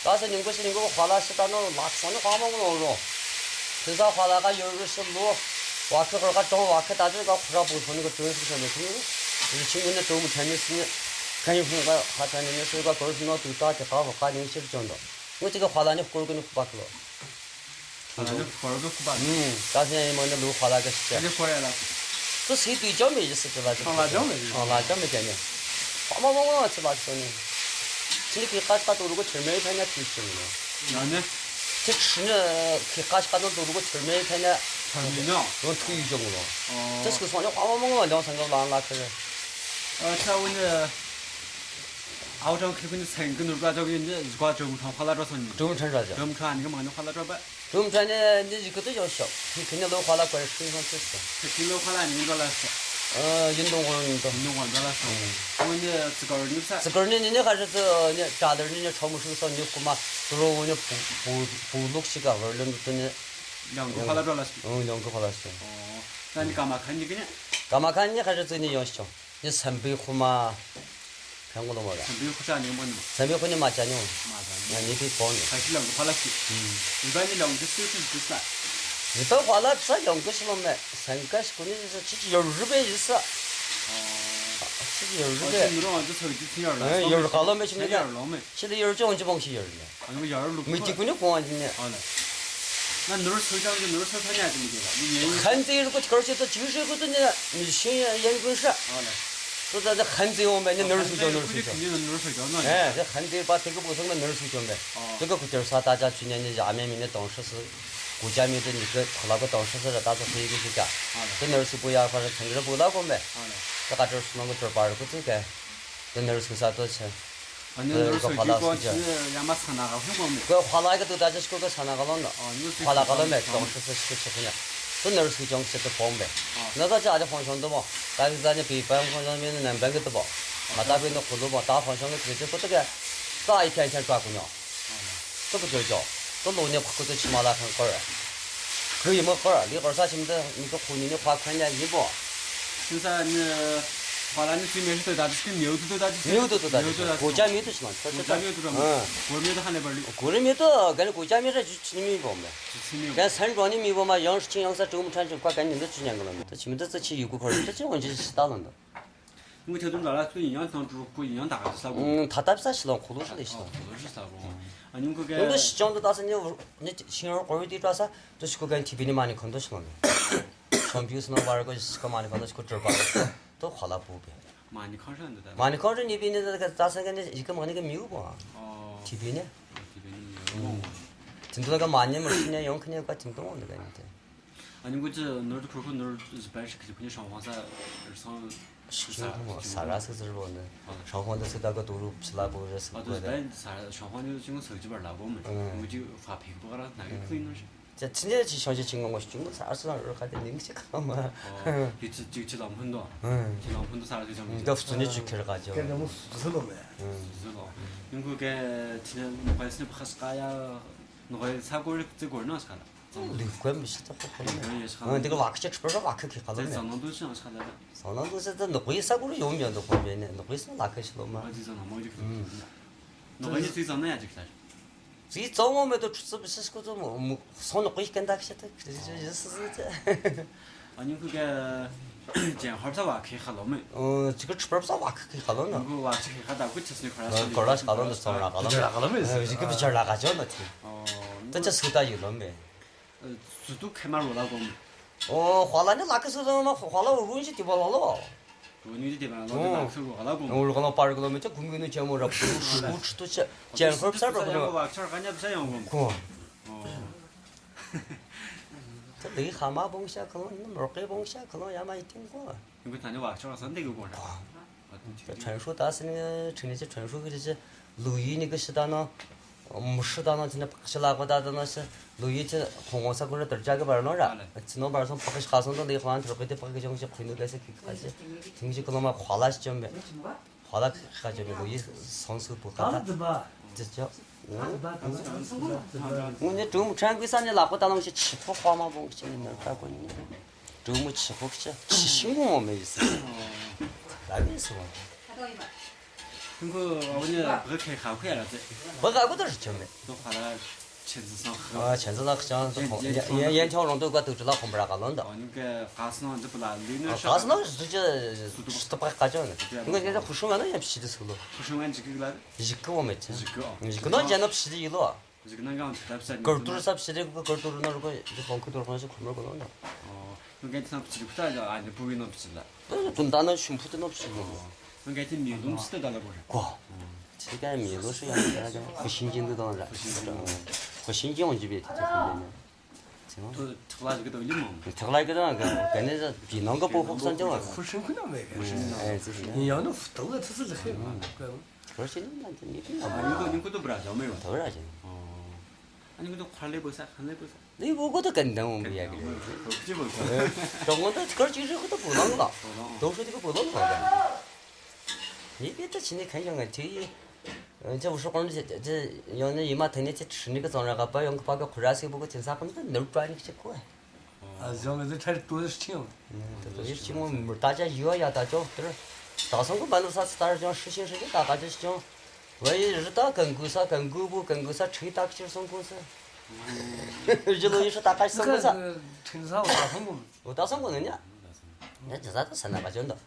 ད་ས་ཉིན་གོ་ཤི་ཉིན་གོ་ཧ་ལ་ཤི་ད་ནོ་ལག་སོ་ནི་ཧ་མ་གོ་ནོ་རོ། དེ་ས་ཧ་ལ་ག་ཡོ་རུ་ཤི་ལོ། ཝ་ཁི་ཧོར་ག་ཀྲོང་ཝ་ཁི་ད་ཅུ་ག་ཁོ་ར་པུ་ཧོ་ནི་ག་ཀྲོང་ཤི་ཤོ་ནི་ཁི་ནི། ཆིང་གུ་ནི་ཀྲུང་ཕྲན་ནི་སི་ནི། ཁ་ཡི་ཧུང་པ་ཧ་ཐ་ནི་ནི་སོས་ཀ་གོར་སུ་ནོ་དུ་ཏ་ཏི་ཧ་བ་ཀ་ནིང་ཤིར་ཅོན་དོ། ངོ་ཅི་ག་ཧ་ལ་ནི་ཧུར་གི་ནི་ཧུ་པ་ཀི་ལོ། ཧ་ལ་ནི་ཧུར་གི་ཧུ་པ་ནི། ད་སེ་ཡི་མོ་ནི་ལུ་ཧ་ལ་གི་ཤི་ཅ། ཁ་ནི་ཧུར་ཡ་ལ། ཏུ་སི་དུ་ཅོ་མེ་ཡི་སི་ཏི་ལ་ཅི། ཁང་ལ་ཅོ་མེ་ཡི། ཁང་ལ་ཅོ་མེ་ཅ་ནི། ཧ་མ་མ་མ་ཚི་ལ་ཅི་ནི། ཅི་ནི་ཀི་ཀ་ཀ་ཏུ་རུ་གོ་ཆུར་མེ་ཐ་ཉ་ཏུ་ཅི་ནི། ཡང་ནི། ཅི་ཆི་ནི་ཀི་ཀ་ཀ་ཏུ་རུ་གོ་ཆུར་མེ་ཐ་ཉ། ཐ་མི་ཉོ། ཡོང་ཐུ་ཡི་ཅོ་ངོ་ལོ། ཨོ། ཅི་སི་སོང་ཉོ་ཧ་མ་མ་མ་ལོང་སང་ག་ལ་ལ་ཁི། ཨ་ཆ་འུ་ནི། ཨའོ་ཀྲང་ཁི་ཁི་ནི་སེང་གི་ནུར་པ་ཅོག་ཡིན་ནི་ཟི་ཀ་ཀྲུམ་ཁྲང་ཁ་ལ་ཀྲོ་སོང་ནི། ཀྲུམ་ཁྲང་ར་ཅོག་ཀྲུམ་ཁྲང་ནི་གི་མ་ནུ་ཁ་ལ་ཀྲོ་པ། ཀྲུམ་ཁྲང་ནི་ནི་ཟི་ཀི་ཏུ་ཡོ་ཤོག་ཁི་ཁི་ནི་ལོ་ཁ་ལ་ཀོ་ཤུ་ཧང་ཅི་སོ། ཁི་ཁི་ལོ་ཁ་ལ་ནི་འགྲོ་ལ་སོ། ཨ་ཡིན་དུང་གོ་ཡིན་དུང་། ཡིན་དུང་གོ་འགྲོ་ལ་སོ། འོ་ནི་ཙི་ཀར་ནི་ས། ཙི་ཀར་ནི་ནི་ནི་ཁ་ཤི་ཙི་ནི་ཀྲ་དར་ནི་ནི་ཁྲོ་མོ་ཧྲུག་སོ་ནི་ཀུ་མ་ཏུ་རོ་འོ་ནི་བུ་བུ་བུ་ལུག་ཤི་ཀ་བར་ལོན་ཏུ་ནི། ཡང་གི་ཁ་ལ་ཀྲོ་ལ་སོ། ཨོ་ཡང་གི་ཁ་ལ་སོ། ཨོ། ད་ནི་ཀ་མ་ཁ་ནི་གི་ནི། ཀ་མ་ཁ་ནི་ཁ་ཤི་ཙི་ནི་ཡོ་ཤོག་ནི་སམ་བི་ཁུ་མ། ཁང་གོ་ལོ་མོ་ར། སམ་བི་ཁུ་ཅག་ནི་མོ་ནི། སམ་བི་ཁུ་ནི་མ་ཅ་ཉོ། མ་ཅ་ཉོ། ང་ནི་པི་ཀོ་ནི། ཁ་ཤི་ལང་གི་ཕ་ལ་ཤི། ཨུམ། རི་པ་ནི་ལང་གི་སུ་སུ་སུ་ས། རི་པ་ཕ་ལ་ས་ཡོང་གི་ཤི་ལོ་མེ། སང་ག་ཤི་ཁུ་ནི་ཤི་ས་ཆི་ཆི་ཡོ་རི་པེ་ཡི་ས། ཆི་ཆི་ཡོ་རི་པེ། ཨ་ཆི་ནི་རོ་ཨ་ཆི་ཚོ་ཅི་ཚི་ཡོ་ར། ཡོ་རི་ག་ལོ་མེ་ཆི་ནི་ཡོ་ར་ལོ་མེ། ཆི་ལི་ཡོ་རི་ཅོང་ཅི་བོང་ཤི་ཡོ་རི་ནི། ཨ་ནི་ཡར་ལུག་མི་ཏི་ཀུ་ནི་གོང་ཨ་ནི་ནི། ཨ་ལ། ང་ནོར་སོ་ཅང་གི་ནོར་སོ་ཐ་ཉ་ཏི་མི་དེ་ལ་ནི་ཉེ་ཡིན། ཁན་ཙི་རུ་ཀུ་ཁར་ཤེ་ཏོ་ཅིག་ཤེ་ཀུ་ཏོ་ནི་ནི་ཤེ་ཡན་ཀུན་ཧྲ། ཨ་ལ། ཏོ་ད་ད་ཁན་ཙི་ཡོང་བས་ནི་ནོར་སུ་ཅོ་ནོར་སུ་ཅོ། ཨ་ལ། ཨེ་ད་ཁན་ཙི་པ་ཏི་ཀུ་པོ་སོང་ན་ནོར་སུ་ཅོ་མེ། ཨ། ཏི་ཀུ་ཀུ་ཏེར་ས་ད་ཅ་ཆུ་ཉ་ཉ་ཨ་མེ་མི་ནི་ཏོང་ཧྲི་སི། གུ་ཅ་མི་ཏི་ནི་ཀུ་ཁ་ལ་ཀུ་ཏོང་ཧྲི་སི་ར་ད་ཚོ་ཧེ་ཀུ་ཤི་ཅ། ཨ་ལ། ཏི་ནོར་སུ་པུ་ཡ་ཕ་ར་ཚང་ར་པུ་ལ་གོ་མེ། ཨ་ལ། ཏི་ཀ་ཏོར་སུ་མང་གུ་ཏོར་པ་ར་ཀུ་ཙི་ཀེ། དེ་ནོར་སུ་ས་ཏོ་ཆེ། ཨ་ནི་ནོར་སུ་ཁ་ལ་སུ་ཆེ། ཡ་མ་ཚ་ན་ག་ཧུ་གོ་མི། ཁོས་ཧ་ལ་གི་དུ་ད་ཅི་ཁོ་གི་ས་ན་ག་ལོ་ནོ། ཨ་ནོར་སུ་ཧ་ལ་ག་ལོ་མེ་ཏོང་ཧྲི་སི་ཤི་ཆེ་ཁུ་ཉ། དེ་ནོར་སུ་ཅོང་ཆེ་དུ་པོང་བེ། ཨ། ན་ད་ཅི་ཨ་ཅི་ཧོང་ཤོང་དུ་མོ། ད་གི་ད་ནི་པི་པའང་ཧོང་ཤོང་མི་ནི་ནམ་པན་གི་དུ་པོ། ང་ད་པི་ནི་ཁུ་ལུ་མོ་ད་ཧོང་ཤོང་གི་དུ་ཅི་ཁོ་དུ་གི། ད་ཨི་ཁན་ཁན་ཀ་ཁུ་ཉོ། དུ་པོ་ཅོ་ཅོ། དུ་ལུ་ནི་ཁུ་ཁུ་དུ་ཆི་མ་ལ་ཁན་ཀོ་ར། ཁུ་ཡི་མོ་ཀོ་ར་ལི་ཀོ་ས་ཆི་མི་དུ་མི་དུ་ཁུ་ནི་ནི་ཁ་ཁན་ཉ་ཡི་པོ། ཤིང་ས་ནི། ཧ་ལ་ནི་ཚུལ་མེད་ཤི་དོ་ད་ཅི་ཤི་མེའུ་དུ་དོ་ད་ཅི་ཤི། མེའུ་དུ་དོ་ད་ཅི་ཤི། གོ་ཅ་མེའུ་དུ་ཤི་ལ་ཆོ་ཆོ་ཆོ། གོ་ཅ་མེའུ་དུ་ར་མོ། ཨ། གོ་མེའུ་དུ་ཧ་ལས་པར་ལི། གོ་རི་མེའུ་དུ་ག་ནི་གོ་ཅ་མེའུ་ར་ཅུ་ཆི་ནི་མི་བོ་མེ། ཅུ་ཆི་མི་བོ། ག་སན་གྲོ་ནི་མི་བོ་མ་ཡང་ཤི་ཆིང་ཡང་ས་ཀྲུང་མུ་ཁྲན་ཅུ་ཀ་ག་ནི་འདི་ཅུ་ཉང་གི་ལ་མེ། ད་ཆི་མི་དུ་ཙི་ཆི་ཡུ་གུ་ཁོར་ད་ཅི་འོན་ཅི་ཤི་ད་ལ་འདུ། ངུ་ཆ་དུ་ལ་ལ་ཁུ་ཡིན་ཡང་ཐང་ཀྲུ་ཁུ་ཡིན་ཡང་ད་ག་ས་གོ། ཨུམ་ད་ད་ས་ཤི་ལོང་ཁུ་ལུ་ཤི་ལ་ཤི་ལོང་། ཨ་ཁུ་ལུ་ཤི་ས་གོ། ཨ་ཉུང་ཁུ་ག་ཡོང་དུ་ཤི་ཅང་དུ་ད་ས་ནི་ནི་ཤིང་རོ་ཀོ་རི་དི་ཏྲ་ས་དུ་ཤི་ཁུ་ག་ནི་ཐི་པི་ནི་མ་ནི་ཁོན་དུ་ཤི་ལོང་། ཆོམ་པིའུ་སི་ནང་བར་གོ་ཤི་ཁ་མ་ནི་ཁོ་ན་ཤི་ཁོ་གྲོད་པ་རོ་ཏོ་ཁོ་ལ་པུ་པེ། མ་ནི་ཁང་ཧྲ་འདི་ད། མ་ནི་ཁང་ཧྲ་ནི་པི་ནི་ད་ད་ས་ག་ནི་ཡི་གེ་མ་ནི་གི་མིའུ་པོ། ཨོ། ཐི་པི་ནི། ཐི་པི་ནི་ཡོ། དེ་འདི་ལ་ག་མ་ནི་མ་ཤི་ནི་ཡོང་ཁི་ནི་ག་དེ་འདི་འོང་ནི་ག་ནི་དེ། ཨ་ནི་གོ་ཅི་ནོར་དུ་ཁུར་ཁུར་ནོར་ཟི་པན་ཤི་ཁི་ཁུ་ནི་ཧྲང་ཧོང་ས་རི་སང་ཤི་ཁུ་ས་ར་སི་ཟི་རི་བོ་ནི། ཧྲང་ཧོང་ད་སི་ད་ག་དུ་རུ་ཕྱི་ལ་བོ་ར་སི་ཨ་དུ་ཟི་པན་ས་ཧྲང་ཧོང་ནི་ཅི་ངོ་ཚག་ཅི་བར་ལ་བོ་མི། ངོ་ཅི་ཧྥ་ཕེ་གི་བོ་ག་ར་ན་གི་ཁུ་ནོ་ཤི། ཅེ་ཚིན་ཅེ་ཅི་ཤང་ཅེ་ཅི་ངོ་ངོ་ཅུང་ཚ་ཨ་སུ་རང་རུ་ཁ་ཏེ་ནིང་ཅེ་ཁ་མ། ཨོ། ཡུ་ཅི་ཅི་ཅི་ལང་ཕུན་དོ། ཅི་ལང་ཕུན་དོ་ས་ར་ཅི་ཅང་ཅི། ད་ཕུ་ནི་ཅུ་ཁེར་ག་ཅོ། ཀེ་ནི་མུ་སུ་ལོ་མེ། སུ་ལོ། ཡུང་ཁུ་ཀེ་ཅི་ནི་ནོ་ཁ་སི་ནི་ཕ་ཁ་སི་ཀ་ཡ། ནོ་ཁ་ས་གོ་རི་ཙི་གོ་རི་ནོ་ས་ཁ་ལ། ལུས་ཀོན་མི་ཤི་ད་ཁོ་ཁོ་ལོ་མེ། ཨ་དེ་ག་ལག་ཁྱེར་ཁྲི་པ་ར་ལག་ཁ་ཁི་ཁ་ལོ་མེ། ས་ནང་དུ་ཤི་ནོ་ས་ཁ་ལ། ས་ནང་དུ་ཤི་ད་ནོ་ཁ་ས་གོ་རི་ཡོང་མྱོང་དོ་ཁོ་མེ་ནི་ནོ་ཁ་ས་ལག་ཁ་ཤི་ལོ་མ། ཨ་ཅི་ས་ནང་མོ་ཅི་ཁ། ནོ་ཁ་ནི་ཙི་ཙང་ན་ཡ་ཅི་ཁ་ལ། ཙི་ཙོ་མོ་མེ་ཏོ་ཁྲུ་ཙི་བི་སི་སྐུ་ཙོ་མོ་མོ་སོང་ནོ་ཀི་ཀན་ད་ཁྱེ་ཏ་ཁྱེ་ཏ་ཡི་སི་སི་ཙེ། ཨ་ཉུང་ཁུ་གེ་ཅན་ཧར་ས་བ་ཁེ་ཁ་ལོ་མེ། ཨོ་ཅི་ཀ་ཁྲུ་པར་ས་བ་ཁེ་ཁེ་ཁ་ལོ་ནོ། ཉུང་ཁུ་བ་ཁེ་ཁེ་ཁ་ད་ཁུ་ཆི་སི་ཁོ་ར་ས་ཁོ་ར་ཁ་ལོ་ནོ་ཙོ་ར་ཁ་ལོ་ནོ། ཁ་ལོ་མེ། ཨ་ཡི་ཀ་བི་ཅར་ལ་ཁ་ཅོ་ནོ་ཐི། ཨོ་ད་ཅི་སུ་ད་ཡི་ལོ་མེ། ཨ་སུ་ཏུ་ཁེ་མ་རུ་ལ་གོ་མེ། ཨོ་ཧ་ལ་ནི་ལ་ཁེ་སུ་ལོ་མ་ཧ་ལ་རུ་ཅི་ཏི་བ་ལ་ལོ། ཨོ་ཉུང་ཅི་ཏི་བ་ལ་ལོ་ཏི་ལ་ཁེ་སུ་ཧ་ལ་གོ་མེ། ཨོ་རུ་ཁ་ལོ་པར་གི་ལོ་མེ་ཅི་གུམ་གི་ནུ་ཅེ་མོ་ར་ཕུ་ཤུ་ཁྲུ་ཏུ་ཅེ་ཅན་ཧར་ས་ར་གོ་ནོ། ཁོ། ཏ་ལི་ཧ་མ་བོང་ཤ་ཁ་ལོ་ནི་མོར་ཀེ་བོང་ཤ་ཁ་ལོ་ཡ་མ་ཡི་ཏིང་གོ། ཡང་ཁུ་ད་ནི་བག་ཆགས་སང་འདི་གི་གོ་ར། ཁྲན་ཧྲུ་ད་སི་ནི་ཁྲི་ནི་ཅི་ཁྲན་ཧྲུ་གི་ཅི་ལུ་ཡི་ནི་གི་ཤི་ད་ནོ། མུ་ཤི་ད་ནོ་ཅི་ནི་པག་ཤི་ལ་གོ་ད་ད་ནོ་ཤི་ལུ་ཡི་ཅི་ཁོང་ངོ་ས་གོ་ར་དར་ཅག་གི་བར་ནོ་ར། ཅི་ནོ་བར་སོང་པག་ཤི་ཁ་སོང་དོ་ལི་ཧ་ཐུར་པེ་ཏི་པག་གི་ཅོང་ཤི་ཁུ་ནུ་གེ་སི་ཁི་ཁ་ཅི་ཐིང་ཅི་ཁ་ལོ་མ་ཁ་ལ་ཤི་ཅོམ་བེ། ཧོ་ལ་ཁ་ཅེ་མི་གོ་ཡི་སོང་སུ་པུ་ཁ་ད་ད་ད་ཅི་ཅོ། དངོས་གནས་གྲུང་མོ་ཁྲན་ཀུན་ས་ནི་ལག་པ་ད་ལོང་ཞིག་ཆི་ཕོ་ཁོ་མ་བོང་ཞིག་ནི་ནོར་ཁ་ཀུན་ནི་གྲུང་མོ་ཆི་ཕོ་ཞིག་ཆི་ཤིང་མོ་མེ་ཡི་སི་ལ་ནི་སི་མ། ཁུ་ཁུ་འོ་ནི་བུ་ཁེ་ཁ་ཁུ་ཡ་ལ་ཙེ། བུ་ཁ་ཁུ་ད་རི་ཅོ་མེ། ནོ་ཁ་ལ། 全智商和 ཨ་ཆན་ཚ་ལགས་ཅང་ཡན་ཡན་ཡན་ཡན་ཆང་རོང་དུ་ག་དུ་ཅི་ལ་ཁོམ་ར་ག་ལོན་ད། ཨ་ནི་ག་ག་སི་ནང་འདི་པ་ལ་ལུས་ནི་ཨ་ག་སི་ནང་ཟུ་ཅི་སུ་ཏུ་པ་ག་ཅང་ནི་ང་ག་ཁུ་ཤུ་ང་ན་ཡ་ཕྱི་དུ་སུ་ལོ། ཁུ་ཤུ་ང་འཇིག་གི་ལ། འཇིག་གི་འོ་མེད་ཅི། འཇིག་གི་ཨ། འཇིག་གི་ནོ་ཅན་ནོ་ཕྱི་དུ་ཡི་ལོ། འཇིག་ན་གང་ཐབས་ས་གར་ཏུར་ས་ཕྱི་དུ་གར་ཏུར་ན་རུ་ག་འཇིག་ལོང་ཁུ་ཏུར་ཁོང་ཞིག་ཁོམ་ར་ག་ལོན་ད། ཨོ། ང་ག་ཐང་ཕྱི་དུ་ཁུ་ད་ཨ་ནི་པུ་བི་ནོ་ཕྱི་ལ། དུན་ད་ན་ཤུམ་ཕུ་དུ་ནོ་ཕྱི་ལོ། ང་ག་ཐང་མི་ལུམ་སི་ཏ་ད་ལ་གོ་ར། གོ། ཚིག་ག་མི་ལོ་སུ་ཡང་ཡ་ག་ཁུ་ཤིན་ཅིན་དུ་དང་ར། ཁུ་ཤིན་ཅིན་འོང་ཅི་བེ་ཏི་ཏི་ཁུ་ལེ་ནི། ཚེ་མ། ཐག་ལ་ཞིག་གི་དང་ལི་མང་། ཐག་ལ་གི་དང་ག་ག་ནི་ཟ་བི་ནང་ག་པོ་ཕོག་སང་ཅང་བ། ཁུ་ཤིན་ཁུ་ན་མེ་ག་ཨེ་ཙི་ཤི་ཡང་ཡང་ནི་ཕུ་ཏོ་ལ་ཚི་ཚི་ལི་ཧེ་མ་ནི་ག་ཁོ་ཤི་ནི་ན་ཏི་ནི་ཏི་ཨ་ནི་ཁོ་ནི་ཁོ་ཏོ་བྲ་ཞོ་མེ་རོ། ཏོ་བྲ་ཞོ། ཨ་ནི་ཁོ་ཏོ་ཁ་ལེ་བོ་ས་ཁ་ལེ་བོ་ས། ནི་བོ་ཁོ་ཏོ་གན་དང་བོ་ཡ་གི་ལེ། ཁོ་ཅི་བོ་ས། ཏོ་ངོ་ཏོ་ཁར་ཅི་རི་ཁོ་ཏོ་བོ་ལང་ལ། ཏོ་ཤོ་ཏི་ཁོ་བོ་ལང་ལ། ནི་བེ་ཏོ་ཆི་ནི་ཁན་ཡང་ང་ཏི་ཡི། ཅི་བོ་ཤོ་ཁོ་ནི་ཅི་ཡང་ནི་ཡི་མ་ཐ་ནི་ཅི་ཁྲི་ནི་གི་ཙང་ར་ག་པ་ཡང་གི་པ་གི་ཁུ་ར་སི་བོ་གི་ཅི་ས་ཁོ་ནི་ནུར་པ་ནི་ཅི་ཁོ། ཨ་ཟོ་མི་ཚེ་ཁྲལ་ཏོ་ཞིག་ཆིང་། ཏོ་ཞིག་ཆིང་མོ་མི་ད་ཅ་ཡོ་ཡ་ད་ཅོག་ཏེར། ད་སོང་གི་མ་ནུ་ས་ཚི་ཏར་ཅང་ཧྲི་ཤིང་ཧྲི་ཤིང་ད་ད་ཅི་ཞིག་ཅང་། ཝེ་ཡི་རི་ད་གན་གུ་ས་གན་གུ་བུ་གན་གུ་ས་ཁྲི་ད་ཁྱེར་སོང་གོ་ས། ཞི་ལོ་ཡི་ཧྲི་ད་ཀ་ཤི་སོང་གོ་ས། ཁྲིན་ས་བ་ད་སོང་གོ། འོ་ད་སོང་གོ་ནི་ཉ། ཉ་ཇི་ས་ད་ས་ན་ག་ཅོན་ད།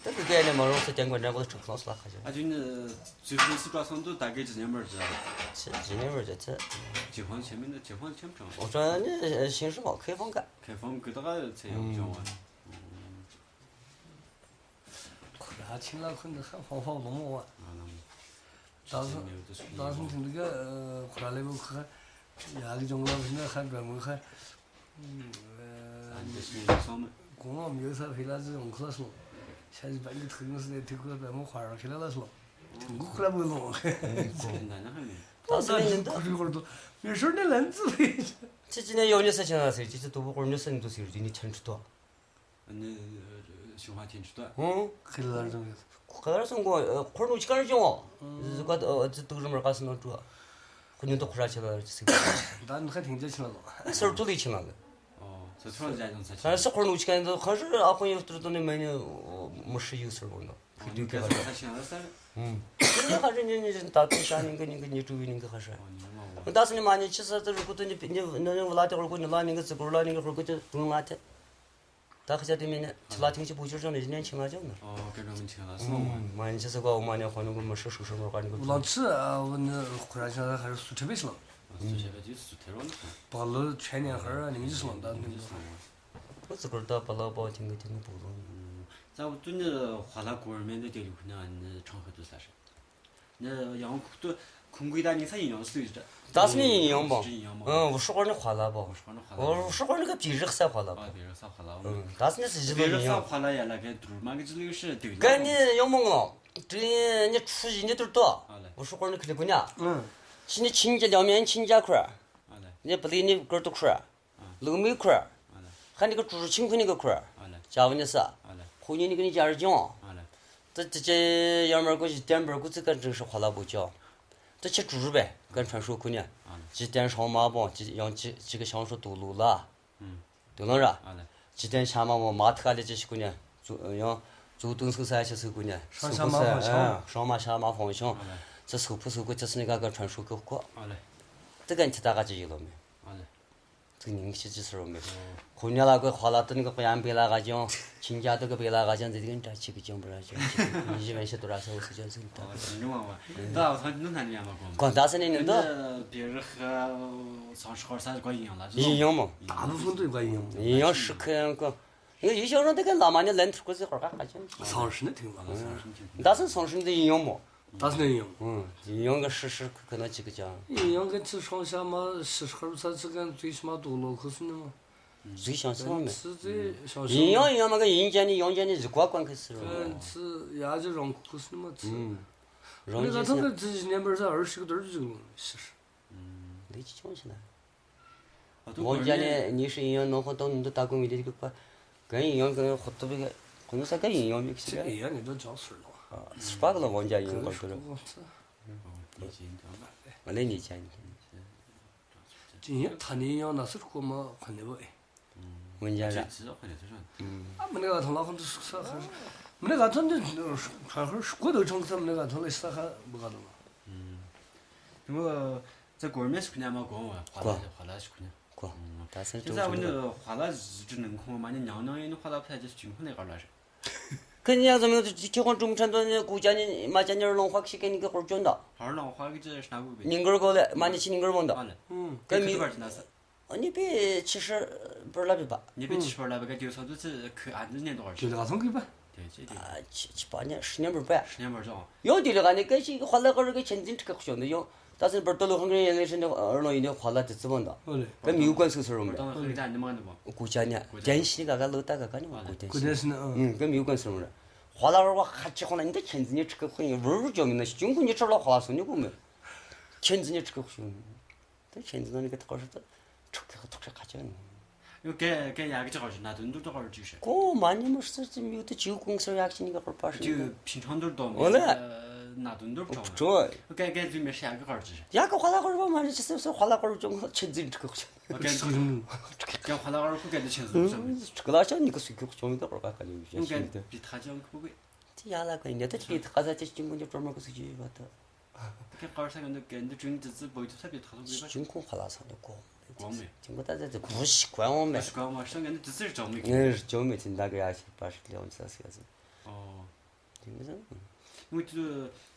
ད་གི་གེ་ནི་མ་རུང་སི་ཀྱང་གོ་འདྲ་གོ་ཁྲུག་ལོང་སི་ལ་ཁ་ཅོན། ཨ་ཅུན་ནི་ཙི་ཧུ་སི་པ་སོང་དུ་ད་གེ་ཇི་ཉམ་མར་ཇ། ཅི་ཇི་ཉམ་མར་ཇ་ཅི། ཇི་ཧོན་ཆེ་མིན་ན་ཇི་ཧོན་ཆེམ་ཀྲང་། འོ་ཅོན་ནི་ཤིང་ཧྲི་མོ་ཁེ་ཧྥང་ག། ཁེ་ཧྥང་གི་ད་ག་ཚེ་ཡོང་ཅོང་བ། ཁོ་ར་ཆིན་ལ་ཁོ་འདི་ཧ་ཧོང་ཧོང་ལོ་མོ་བ། ང་ནམ། ད་སོང་ད་སོང་དེ་འདི་ག་ཁོ་ར་ལེ་བོ་ཁ་ཡ་གི་ཇོང་ལ་བཞིན་ན་ཧ་འདྲ་མོ་ཁ། ཨ་འདི་སོང་སོང་ན། གོང་མ་མི་ཡོད་ས་ཧི་ལ་ཙི་ཡོང་ཁ་ལ་སོང་། ཤ་ཞི་པ་གི་ཐུག་ཡོང་སི་ནས་ཐུག་ཁ་པད་མོ་ཁ་ར་ཁི་ལ་ལ་སོང་། ཐུག་གུ་ཁ་ལ་བུ་ལོང་། ད་སོང་ནི་འདི་ཁུ་རི་ཁོར་དུ་མི་ཤོར་ནས་ལན་ཙི་བི། ཅི་ཅི་ནས་ཡོང་ཉེ་ས་ཆེ་ན་ཟེར་ཅི་ཅི་དུ་བུ་ཁོར་ཉེ་ས་ནི་དུ་ཟེར་དུ་ནི་ཆན་ཁྲི་ཏོ། ཨ་ནི་ཞུ་ཧ་ཐེན་ཅུ་ཏོ། ཧུང་། ཁི་ལ་ར་ཟུང་ཡོད། ཁ་ར་སོང་གོ། ཁོར་ནུ་ཅི་ཀ་ར་ཅོང་། ཟུ་ཀ་ཏུ་ཏུ་རི་མར་ཀ་སི་ནོ་ཏུ། ཁོ་ཉིན་ཏུ་ཁོ་ར་ཆེ་ལ་ར་ཅི་སི་གོ། ད་ནི་ཁ་ཐེན་ཅ་ཆི་ལ་ལོ། ཨ་སོར་ཏུ་ལི་ཆི་ལ་ལོ། ཨོ་ཚོ་ཚོ་ལ་ཇ་ཡོང་ཚ་ཆི། ཨ་སོ་ཁོར་ནུ་ཅི་ཀ་ཡིན་ཏུ་ཁ་ར་ཨ་ཁོ་ཡོད་ཏུ་ཏུ་ནི་མེ་ནི་མུ་ཧྲི་ཡུ་སོར་གོ་ནོ། ཁི་ཏུ་ཀེ་ལ་ཚ་ཆི་ལ་ས། ཁི་ནི་ཁ་ར་ཉི་ཉི་ད་ཏུ་ཤ་ཉིན་གི་ཉིན་གི་ཉི་ཏུ་བི་ཉིན་གི་ཁ་ཧྲ། ཨོ་ཉི་མ་བ། ད་སི་ནི་མ་ཉི་ཆི་ས་ཏུ་རུ་ཀུ་ཏུ་ཉི་ཉི་ཉི་ལ་ཏེ་ཁོར་ཀུ་ཉི་ལ་ཉིན་གི་ཙི་ཀུར་ལ་ཉིན་གི་ཁོར་ཀུ་ཏུ་ཏུ་ང་ཏེ། ད་ཁ་ཆ་དེ་མིན་ནི་ཁྱི་ལ་ཐེངས་གཅིག་བུ་ཆུར་བྱུང་ནས་གཞི་ནས་ཁྱི་ང་བྱུང་ན། ཨོ་སྐད་འགྲོ་མིན་ཁྱི་ང་སོང་མ། མ་ཉི་ཆ་ཟེར་གོ་འོ་མ་ནས་ཧོ་ནུ་གི་མི་ཧྲི་ཧྲུག་ཧྲི་མོ་ག་ནི་གི་ལོ་ཚི་ཨ་བུ་ནི་ཁོ་ར་ཆ་ཧ་ར་སུ་ཁྲེ་བེ་སི་ལོ། སུ་ཁྲེ་བེ་ཏི་སུ་ཐེ་རོ་ནི་སོང་། བ་ལོ་ཆ་ནས་ཧ་ར་ནིང་ཇི་སོང་ད་ནིང་ཇི་སོང་། ཁོ་ཙི་ཀུར་ད་པ་ལ་པ་ཐེངས་གི་ཐེངས་གི་བུ་ལོ། ཙ་བུ་ཏུ་ནི་ཧ་ལ་གོར་མེན་དེ་དེ་ལུག་ནི་ཨ་ནི་ཁྲང་ཧ་ཏུ་ས་རེད། ནི་ཡང་ཁུག་ཏུ་ཁུང་གུའི་ད་ཉིན་ས་ཡིན་ཡང་སུ་ཡིན། ད་སི་ནི་ཡིན་ཡང་མོ། ཡིན་ཡང་མོ། ཨ་བུ་ཧྲུ་ཀོར་ནི་ཧ་ལ་བོ། ཧྲུ་ཀོར་ནི་ཧ་ལ་བོ། ཧྲུ་ཀོར་ནི་ག་བི་རི་ས་ཧ་ལ་བོ། ཨ་བི་རི་ས་ཧ་ལ་བོ། ད་སི་ནི་སི་ཇི་ལོ་ཡིན་ཡང་། བི་རི་ས་ཧ་ལ་ཡ་ལ་གན་དུར་མ་གི་ཇི་ལུ་ཤི་དུ་ག་ནི་ཡང་མོ་ངོ་ཏུ་ནི་ཁྲུ་ཡིན་ནི་དུར་ཏོ། ཨ་ལེ། བུ་ཧྲུ་ཀོར་ནི་ཁི་ལི་གུ་ཉ། ཨ། ཆི་ནི་ཆིན་ཅ་ལ་མེན་ཆིན་ཅ་ཁུར། ཨ་ལེ། ནི་པ་ལི་ནི་ཀུར་ཏུ་ཁུར། ལུག་མི་ཁུར། ཁ་འདི་ག་གྲུ་རུ་ཆིང་ཁུ་ནི་ག་ཁུར། ཅ་བ་ནི་ས། ཁུ་ཉི་ནི་ག་ནི་ཅར་ཅོང་། ཏི་ཏི་ཅེ་ཡར་མར་གོ་ཞི་ཏན་པར་གུ་ཙི་ཀ་འགྲིག་ཧྲ་ཁ་ལ་བུ་ཅོ། ཏི་ཆེ་གྲུ་རུ་བེ་ག་ཕན་ཧྲུ་ཁུ་ནི། ཅི་ཏན་ཧྲོང་མ་བོང་ཅི་ཡང་ཅི་ཅི་ག་ཤང་ཧྲུ་དུ་ལུ་ལ། དུ་ལོང་ར། ཅི་ཏན་ཤ་མ་བོང་མ་ཐི་ཁ་ལེ་ཅི་ཤི་ཁུ་ནི། ཡང་ཙུ་ཏུང་སུ་ས་ཤ་སུ་ཁུ་ནི། ཧྲང་ཤ་མ་བོང་ཤོང་། ཧྲོང་མ་ཤ་མ་བོང་ཤོང་། ཅི་སུ་ཕུ་སུ་ཁུ་ཅི་སུ་ནི་ག་ག་ཕན་ཧྲུ་ཁུ་ཁུ། ཏི་ག་ནི་ཏི་ཏ་ག་ཅི་ཡི་ལོ་མེ། ཚིག་ཉིང་ཤི་ཅི་ཟེར་བ་མེད། ཁོ་ཉ་ལ་གོ་ཧ་ལ་ཏི་ནི་གོ་ཡང་བེ་ལ་ག་ཅང་ཆིན་ཅ་ཏི་གོ་བེ་ལ་ག་ཅང་ཛི་ཏི་གིན་ཏ་ཆི་གི་ཅང་བ་ར་ཅང་ཆི་གི་ཉི་ཞི་བན་ཤི་ཏོ་ར་སོ་སི་ཅང་ཟིན་ཏ། ཨོ་ཟིན་ནི་མ་མ། ད་ཨོ་ཐང་ནི་ན་ཉ་མ་གོ། གོ་ད་སི་ནི་ནི་ཏོ། བེ་རི་ཧ་སང་ཧྲི་ཁོར་ས་གོ་ཡིན་ཡང་ལ་ཡིན་ཡང་མོ། ད་ཨ་བུ་ཧུན་ཏུ་གོ་ཡིན་ཡང་མོ། ཡིན་ཡང་ཧྲི་ཁེ་ཡང་གོ། ངས་ཡི་ཤོ་རང་ཏི་ག་ལ་མ་ཉ་ལན་ཐུར་གོ་ཟི་ཁོར་ག་ག་ཅང་། སང་ཧྲི་ནི་ཐིང་ལ་མ་སང་ཧྲི་ཐིང་། ད་སི་སང་ཧྲི་ཏི་ཡིན་ཡང་མོ། ད་སི་ནས་ཡིན་ཡང་། ཡིན་ཡང་གི་ཧྲི་ཧྲི་ཁུ་ཁུ་ན་ཅི་གི་ཅང་། ཡིན་ཡང་གི་ཚི་ཧྲང་ཤ་མ་ཤི་ཧར་ས་ཚི་གན་ཙུའི་ཤི་མ་དོ་ལོ་ཁུ་སི་ནི་མ། ཙུའི་ཤང་ཤ་མ་མེད། ཚི་ཙི་ཤང་ཤ་ཡིན་ཡང་ཡང་མ་ག་ཡིན་ཅན་ནི་ཡང་ཅན་ནི་ཟི་ཀ་ཀ་གན་ཁི་སི་རོ། གན་ཚི་ཡ་ཇི་རང་ཁུ་ཁུ་སི་ནི་མ་ཚི། རང་ནི་ང་ཅི་ཐང་སི་གི་ཙི་ཞི་ཉན་པར་ས་ཨར་ཤི་གི་དོར་ཅི་ལོ་ཤི། འདི་ཅི་ཆུང་ཤི་ན། ཝང་ཅ་ནི་ཉི་ཧྲི་ཡིན་ཡང་ནོ་ཧོ་ཏོང་ནི་འདི་ལྟ་ཀུ་མི་དེ་གི་པ། གན་ཡིན་ཡང་གན་ཧོ་ཏོ་བི་ག་ཁོ་ནི་ས་གན་ཡིན་ཡང་མི་ཁི་ཆི་ག་ཡིན་ཡང་ནི་འདོན་ཆོག་ཟེར་ལོ། སི་པ་གི་ལ་ཝང་ཅ་ཡིན་གོ་ཏོ་ར། ང་ལེ་ཉི་ཅ་ཡིན། ཅི་ཡིན་ཐ་ནི་ཡང་ན་སུར་ཁོ་མ་ཁ་ནི་བ་ཨེ། ཝང་ཅ་ར། ཨ་མི་ནི་ག་ཐང་ལ་ཁོ་ཚོ་ས་ཁ། མི་ནི་ག་ཐང་འདི་ཁ་ཁ་ཤུ་གོ་དོ་ཆང་ཁ་མི་ནི་ག་ཐང་ལ་ས་ཁ་བུ་ག་ལ། 这国人面是可能嘛，国文，华拉华拉是可能。国，他是这这在问这个华拉是只能空嘛，你娘娘因为华拉不太就是情况那个了是。跟你讲怎么样，就结婚中产的那个国家呢，马家女儿弄花去给你个活儿捐的。二郎花给这是哪个？宁格尔过来，马尼奇宁格尔问的。完了。嗯。跟你。可是那是 ཨ་ནི་པའི་ཕྱི་ཧྲི་བར་ལ་བི་པ། ཉེ་པའི་ཕྱི་ཧྲི་བར་ལ་བི་ག་དེའུ་ས་དུ་ཚི་ཁུ་ཨ་འདི་ཉན་དོ་བར་ཞི། དེ་ལ་སོང་གི་པ། དེ་ཅི་དེ། ཨ་ཆི་ཆི་པ་ཉ་ཧྲི་ཉམ་བར་པ། ཧྲི་ཉམ་བར་ཅོ། ཡོང་དེ་ལ་ག་ནི་ཀ་ཞིག་ཧ་ལ་ཀ་རུ་གི་ཆེན་ཛིན་ཁྲི་ཁ་ཤོ་འདི་ཡོང་། ད་སེ་བར་དོ་ལོ་ཧང་གི་ཡན་ལེ་ཧྲི་འདི་ཨར་ལོ་ཡིན་འདི་ཧ་ལ་དེ་ཙི་མོ་འདི། ཨོ་ལེ། ཀ་མིའུ་ཀོན་སུ་སུ་རུ་མི། ཧང་གི་ད་འདི་མ་འདི་མོ། ཀུ་ཅ་ཉ་ཀུ་ཅ་ཉ། ཏན་ཤི་ག་ག་ལོ་ད་ག་ག་ནི་མ་ཀུ་ཏན་ཀུ་ཏན་ཤི་ནི་ཨ། ཀ་མིའུ་ཀོན་སུ་རུ་མི། ཧ་ལ་ར་བ་ཁ་ཆི་ཁོ་ན་འདི་ཆེན་ཛིན་ཁྲི་ཁ་ཁོ་ཡིན་བུར་བུར་ཅོ་མི་ན་ཞི་ཅུང་ཁོ་ཉི་ཁྲི་ལ་ཧ་ལ་སོང་ཉི་གུ་མི། ཆེན་ཛིན་ཁྲི་ཁ་ཁོ་ཤུ། ད་ཆེན་ཛིན་ནི་ག་ཐག་ཤུ་ད་ཁྲུག་གི་ཐུག་ཤ་ཁ་ཆེ་ནི། ཡོ་གེ་གེ་ཡག་གི་ཅི་ཧར་ཅི་ན་དུན་དུ་ཏུ་ཧར་ཅི་ཤེ། ཀོ་མ་ཉི་མོ་སི་ཙི་མིའུ་ཏུ་ཅིའུ་ཀུང་སར་ཡག་ཅི་ནི་ག་ཧར་པ་ཤི་ཅིའུ་ནི། ཕིན་ཁྲང་དུར་དོ་མི་ཨོ་ལེ། ན་དུན་དུར་ཅོ་ཅོ། ཡོ་གེ་གེ་ཛུ་མེ་ཤི་ཡག་གི་ཧར་ཅི་ཤེ། ཡག་གི་ཧ་ལ་ཧར་པ་མ་ནི་ཅི་སི་སི་ཧ་ལ་ཧར་ཅོ་ཆེན་ཛིན་ཁྲི་ཁ་ཤུ། ཡོ་གེ་གེ་ཧ་ལ་ཧར་ཁུ་གེ་དུ་ཆེན་ཛིན་ཁྲི་ཁ་ཤུ་ནི་ག་ཤ་ཉི་ག་སུ་ཁུ་ཅོ་མི་ད་ཧར་པ་ཁ་ལི་ཡོ་གེ་ཤི་ནི་ད། པི་ཐ་ཅང་ཁུ་གེ། དེ་ཡག་ལ་ཀ་ཡིན་ད་ད་པི་ཐ་ཁ་ས་ཅི་ཅིང་ཀུང་ཅི་ཀྲོ་མ་ཀ་སུ་ཅི་ཡོད་པ་ད། དེ་ག་ས་ག་འདི་ག་འདི་ཀྲུང་ཙི་ཙི་བོད་ཀྱི་ས་པའི་ཐག་ཐུག་ཡོད་པ། ཅིང་ཁུང་ཧ་ལ་ས་འདི་གོ་མེད། གོ་མེད། ཅིང་ཁུང་ད་ད་ད་གོ་ཞིག་གོ་ཡོང་མེད། གོ་མ་ཤང་ག་འདི་ཙི་ཙི་རིག་ཅོ་མེད། ངས་རིག་ཅོ་མེད་ཅིང་ད་ག་ཡ་ཞིག་པ་ཞིག་ལེའོ་ས་སི་ཡ་ཟིན། ཨོ། དེ་མི་ཟིན། ངུ་ཅི་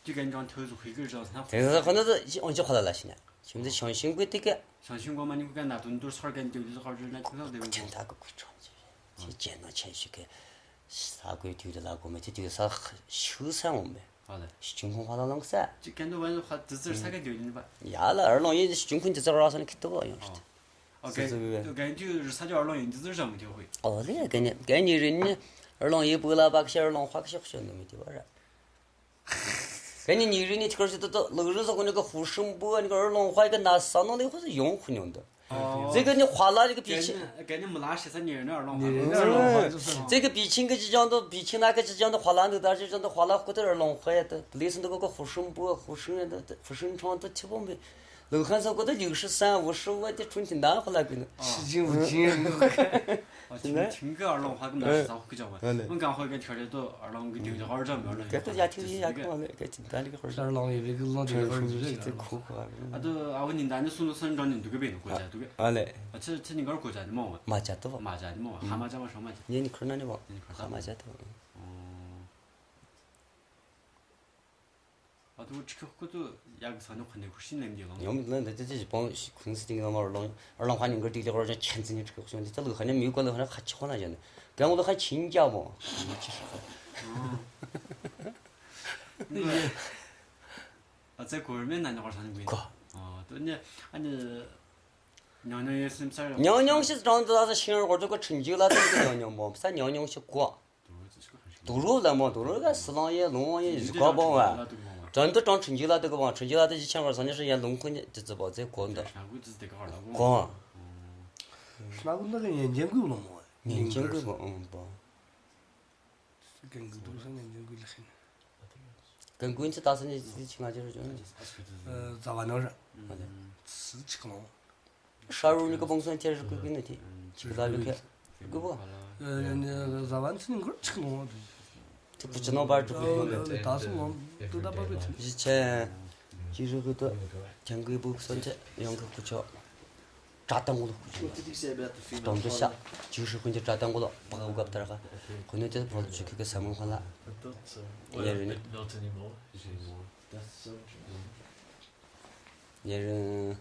ཅི་ག་འདྲ་ཐོས་སུ་ཧི་གི་རང་ས་ན། དེ་ས་ཁོ་ན་ད་ཅི་ཨོན་ཅི་ཧ་ལ་ལ་ཤི་ན། ཅིང་ད་ཤང་ཤིང་གུ་དེ་ག་ཤང་ཤིང་གུ་མ་ནི་གུ་ག་ན་དུན་དུར་སོར་ག་འདི་དུ་ཧར་ཅི་ན་ཅིང་ད་དེ་གུ་ཅིང་ད་ག་གུ་ཅོ་ཅི་ཅི་ཅེ་ན་ཆེན་ཞིག་གི། ས་གོས་དུས་དེ་ལ་གོ་མེད་དེ་དུས་ས་ཤུ་ས་འོང་མེད། ཨ་ལེ། ཞི་ཅུང་ཁུང་ཧ་ལ་ལང་ས། ཅི་ཀན་དུ་བན་ཧ་དི་ཙི་ས་ག་དུས་ཡིན་པ། ཡ་ལ་ཨར་ལོང་ཡིན་ཞི་ཅུང་ཁུང་དི་ཙི་ར་ས་ནི་ཁི་ཏོ་ཡོང་ཞི། ཨོ་ཀན་དུ་ཀན་དུ་རི་ས་ཅོ་ཨར་ལོང་ཡིན་དི་ཙི་རང་མི་དེ་ཧོ། ཨོ་ལེ་ཀན་ནི་ཀན་ནི་རིན་ནི་ཨར་ལོང་ཡི་པུ་ལ་བག་ཤ་ཨར་ལོང་ཧ་ཤོག་ཤོག་ནི་མི་དེ་བ་ར། ཀན་ནི་ནི་རིན་ནི་ཐི་ཁར་ཞི་ཏོ་ཏོ་ལུག་རིན་ས་ཁོ་ནི་ག་ཧུ་ཤུམ་པུ་ཨ་ནི་ག་ཨར་ལོང་ཧ་གི་ན་ས་ནོ་ལི་ཧུ་སི་ཡོང་ཁུ་ཉོ་འདི། 这个你花篮这个比丘， 给你们拉些啥女人的耳朵。 这个比丘个就讲到比丘那个就讲到花篮的，但是讲到花篮或者耳窿坏的，类似那个护身符、护身的、护身霜都吃不没。老汉说过的六十三、五十五的春天拿回来给你。是金不金？ ཨ་ཆིང་ཆིང་གི་ཨར་ལོང་ཧ་གི་མ་ཤི་ས་ཧོ་གི་ཅང་བ། ཨ་ལེ། ང་གང་ཧོ་གི་ཁྱོད་རེ་ཏོ་ཨར་ལོང་གི་དེ་ཨར་ལོང་མ་ལོ། ག་ཏོ་ཡ་ཐིག་ཡ་གི་མ་ལེ་ག་ཅི་ད་ལི་གི་ཧོ་ཤར་ལོང་ཡི་བི་གི་ལོང་དེ་ཧོ་ཤུ་ཅི་ཏེ་ཁོ་ཁོ་ཨ། ཨ་ཏོ་ཨ་བོ་ཉིན་ད་ནི་སུ་ལོ་སོན་འགྲོ་ནི་འདུག་གི་བེ་ནི་གོ་ཅ་འདུག་གི། ཨ་ལེ། ཨ་ཆི་ཆི་ཉིན་གར་གོ་ཅ་ནི་མོ་བ། མ་ཅ་ཏོ་བ། མ་ཅ་ནི་མོ་བ། ཧ་མ་ཅ་མ་ཤོ་མ་ཅ། ཉེ་ནི་ཁོ་ན་ནི་བ། ཉེ་ནི་ཁོ་ཧ་མ་ཅ་ཏོ་བ། ཨོ། ཨ་ཏུ་ཁྲི་ཁ་ཁུ་ཏུ་ཡག་གི་ས་ནུ་ཁ་ནེ་ཁུ་ཤི་ནེམ་གི་ལོང་། ཡོང་མི་ལན་ད་ཏི་ཏི་ཞི་པོང་ཤི་ཁུན་སི་ཏིང་ལོང་ཨར་ལོང་ཨར་ལོང་ཧ་ནི་གར་ཏིག་ལི་ཁོ་ར་ཅན་ཆན་ཙི་ཉི་ཁྲི་ཁ་ཁུ་ཤོན་ཏི་ཏ་ལུ་ཁ་ནེ་མི་ཀོ་ལ་ཧ་ན་ཁ་ཆི་ཁོ་ན་ཅན་གང་ལུ་ཁ་ཆིན་ཀྱ་མོ་ཆི་ཤི་ཁ། ཨ་ཙེ་གོར་མེན་ན་ཉོག་ས་ནི་གུ་ཡིན། ཁོ། ཨ་ཏུ་ནི་ཨ་ནི་ཉང་ཉང་ཡེ་སིམ་སར་ཉང་ཉང་ཤི་ཀྲང་ཏུ་ད་ས་ཤིང་ར་གོ་ཏུ་ཀ་ཁྲིན་ཇི་ལ་ཏུ་ཀ་ཉང་ཉང་མོ་ས་ཉང་ཉང་ཤི་གོ། དུ་རུ་ལ་མོ་དུ་རུ་ག་སི་ལང་ཡེ་ལུང་ཡེ་ཞི་གོ་བོང་བ། ཀྲང་ཏུ་ཀྲང་ཁྲིན་ཇི་ལ་ཏུ་ཀ་བོང་ཁྲིན་ཇི་ལ་ཏུ་ཞི་ཆང་གར་ས་ཉ་ཧྲི་ཡ་ལུང་ཁུ་ཉེ་ཏི་ཙི་བོ་ཙེ་གོ་འདུ། གོ། ཧྲ་གུ་ལ་ག་ཉན་ཇན་གུ་ལོ་མོ། ཉན་ཇན་གུ་བོ་ཨང་བོ། གན་གུ་དུ་ས་ཉན་ཇན་གུ་ལ་ཤིན། གན་གུ་ཉི་ཚེ་ད་ས་ཉི་ཚེ་ཆིང་ང་ཅི་རུ་ཅོ་ནི། ཛ་བ་ནོ་ར། ཨ་ལེ། སི་ཆིག་ལོང་། ཧྲ་རུ་ནི་ཀ་བོང་སོན་ཐེ་རུ་ཀུ་ཀུ་ནི་ཐི། ཆིག་ལ་ལུ་ཁེ། ཀུ་བོ། ཛ་བ་ནི་ཚི་ནི་གུར་ཆིག་ལོང་། ཐི་བུ་ཅི་ནོ་བར་ཅུ་ཀུ་ཡོང་ནི། ད་སུ་ལོང་དུ་ད་པ་པེ་ཐི། ཞི་ཆེ། ཅི་རུ་ཀུ་ཏོ། ཐེང་ཀུ་བུ་སོན་ཐེ་ཡོང་ཀུ་ཀུ་ཅོ། གྲ་ཏང་གུ་ལོ་ཀུ་ཅོ། དོང་དུ་ཤ། ཅི་ཧྲི་ཀུན་གྱི་གྲ་ཏང་གུ་ལོ་པག་གུ་གབ་ཏར་ག་ཁོ་ནི་ཏེ་བོ་ཅུ་ཁི་གི་ས་མུ་ཁ་ལ། ཡེ་རུ་ནི། ཡེ་རུ།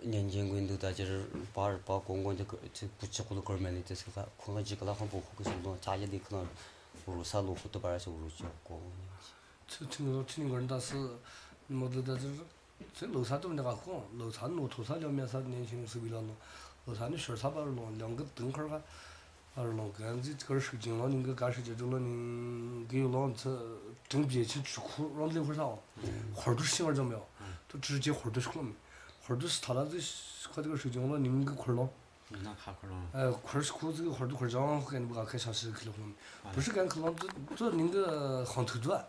ཉན་ཅན་ཀུན་དུ་ད་ཅི་རུ་པར་པ་ཀོང་ཀོང་ཅི་ཀུ་ཅི་ཀུ་ཅི་ཀུ་ལོ་ཀོར་མེ་ལི་ཏེ་སི་ཁ་ཁོ་ང་ཅི་ཀ་ལ་ཁང་པོ་ཁུ་ཀི་སུ་ལོ་ཅ་ཡེ་ལི་ཁ་ལ་རུ་ས་ལོ་ཁུ་ཏུ་པར་སི་རུ་ཅི་ཀོང་ཉན་ཅི། ཚུ་ཚུ་ངོ་ཚུ་ནི་གོར་ད་སི་མོ་དུ་ད་ཅི་རུ། ཚེ་ལོ་ས་དུ་འདི་ག་ཁོང་ལོ་ས་ནོ་ཐོ་ས་ལོ་མེ་ས་ནེ་ཤིང་སུ་བི་ལ་ནོ། ལོ་ས་ནི་ཤོར་ས་པ་རུ་ལོང་ལང་གི་དུང་ཁར་ག་ཨ་རུ་ལོང་གན་ཟི་ཀར་ཤུག་ཅིང་ལོ་ནིང་གི་ག་ཤུག་ཅེ་ཏུ་ལོ་ནིང་གི་ཡུ་ལོང་ཚེ་དྲིང་བྱེད་ཆེན་ཆུ་ཁུ་རོམ་ལེ་ཁུར་ས་འོ། ཧོར་དུ་ཤིང་བར་འཇོམ་ཡོ། དུ་ཁྲིར་ཅེ་ཧོར་དུ་ཤུག་ལོ་མི། ཧོར་དུ་སི་ཐ་ལ་ཟི་ཁ་དི་ཀར་ཤུག་ཅིང་ལོ་ནིང་གི་ཁུར་ལོང་། ཨ་ཁར་ཁུ་ཁུ་ཁུ་ཁུ་ཅང་ཁུ་ཁེན་བུ་ག་ཁེ་ཤ་ཤི་ཁི་ལོ་ཁུ་ལོ། བུ་ཤི་ཁན་ཁི་ལོ་ཏུ་ཏུ་ནིང་གི་ཁང་ཐུག་ཏུ་ཨ།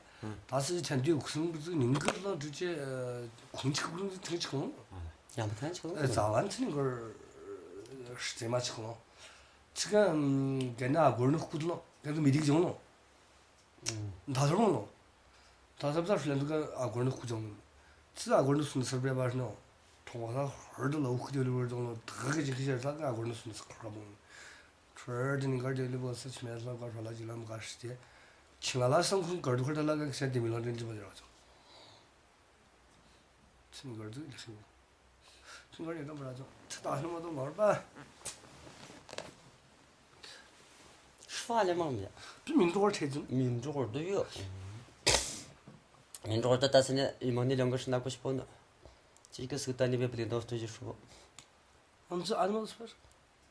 ད་སི་ཆན་ཏུ་ཁུ་སུང་བུ་ཏུ་ནིང་གི་ལོ་ཏུ་ཅེ་ཁུང་ཆི་ཁུ་ཁུ་ཐེང་ཆི་ཁུ་ལོ། ཡང་མ་ཐང་ཆི་ཁུ་ལོ། ཨ་ཛ་ཝན་ཚི་ནིང་གི་ཤི་ཏེ་མ་ཆི་ཁུ་ལོ། ཚི་ཁན་གན་ན་ཨ་གོར་ནི་ཁུ་ཏུ་ལོ་གན་ཏུ་མི་དིག་ཅང་ལོ། ད་ཐར་མོ་ལོ། ད་ཐར་ཚར་ལེན་དུ་ག་ཨ་གོར་ནི་ཁུ་ཅང་ལོ། ཚི་ཨ་གོར་ནུ་སུན་སར་པེ་བར་ནོ། ཁྲོང་བ་ཧར་དུ་ལ་འུ་ཁུ་དེ་ལུ་བར་དོང་ལོ་དག་གི་ཅིག་ཤར་ས་ཨ་གོར་ནུ་སུན་སར་ཁ་མོང་། ཁྲོར་དེ་ནི་གར་དེ་ལུ་བོ་ས་ཆི་མེ་ལ་གར་ཧྲ་ལ་ཅིག་ལམ་གར་ཤི་ཏེ། ཆི་ང་ལ་སང་ཁུང་གར་དུ་ཁར་ད་ལ་ག་ཤ་དེ་མི་ལོང་དེ་ཅི་མ་དེ་ར་ཚོ། ཚི་ནི་གར་དུ་ལ་ཤི། ཚི་གར་ཡེ་དང་བ་ར་ཚོ། ཚི་ད་ཧ་མ་དོ་ལོར་པ། ཧྥ་ལེ་མང་མི་ཡ། བི་མིན་འགྲོ་བར་ཁྲེལ་ཚུན། མིན་འགྲོ་བར་དུ་ཡོད། མིན་འགྲོ་བར་དུ་ད་སི་ནི་ཡི་མ་ནི་ལོང་གི་ཤི་ན་གོ་ཤི་པོ་ནི། ཅིག་གི་སི་ད་ནི་བེ་པ་ལི་འདོ་སྟོ་ཞི་ཧྲུ། ཨམ་ཚུ་ཨ་མ་སི་པར།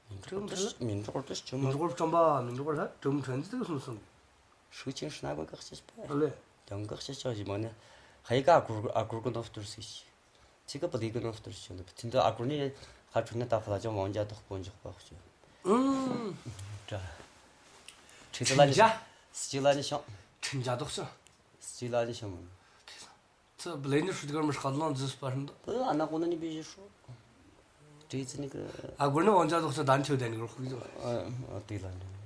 མིན་འགྲོ་བར་དུ་མིན་འགྲོ་བར་དུ་ཅུ་མ། མིན་འགྲོ་བར་ཅམ་པ་མིན་འགྲོ་བར་ཧ་ཀྲུམ་ཁྲན་ཙི་གི་སུན་སུན། ཧྲུ་ཅིང་ཧྲི་ན་གོ་ག་ཤི་པ། ཨ་ལེ། ཡང་ག་ཤི་ཅོ་ཞི་མ་ནི། ཧའི་ཀ་ཨ་ཀུར་ཨ་ཀུར་གི་འདོ་སྟོ་སི་ཤི། ཅིག་གི་པ་ལི་གི་ནང་ལྟར་བྱུང་ནས་ཕུ་ཐུན་དུ་ཨ་ཀུར་ནི་ཁ་ཁྲུ་ནི་ད་ཕ་ལ་ཅང་ཝང་ཇ་དོག་པོ་འཇོག་པ་ཤོད། ཨུམ། ད། ཁྲི་ལ་ནི་ཁྲི་ཇ། སི་ལ་ནི་ཤང་། ཁྲི་ཇ་དོག་ཤང་། སི་ལ་ནི་ཤང་། ཚ་བླེ་ནི་ཧྲུ་དི་གར་མི་ཧྲ་ལོང་ཛིས་པར་འདུག་ཨ་ན་ཀོ་ན་ནི་བི་ཞི་ཧྲུ། ཁྲི་ཙི་ནི་གི། ཨ་ཀུར་ནི་ཝང་ཇ་དོག་ཤང་དན་ཆོས་དན་གི་རོ་ཁུག་ཅོ། ཨ་དེ་ལ་ནི།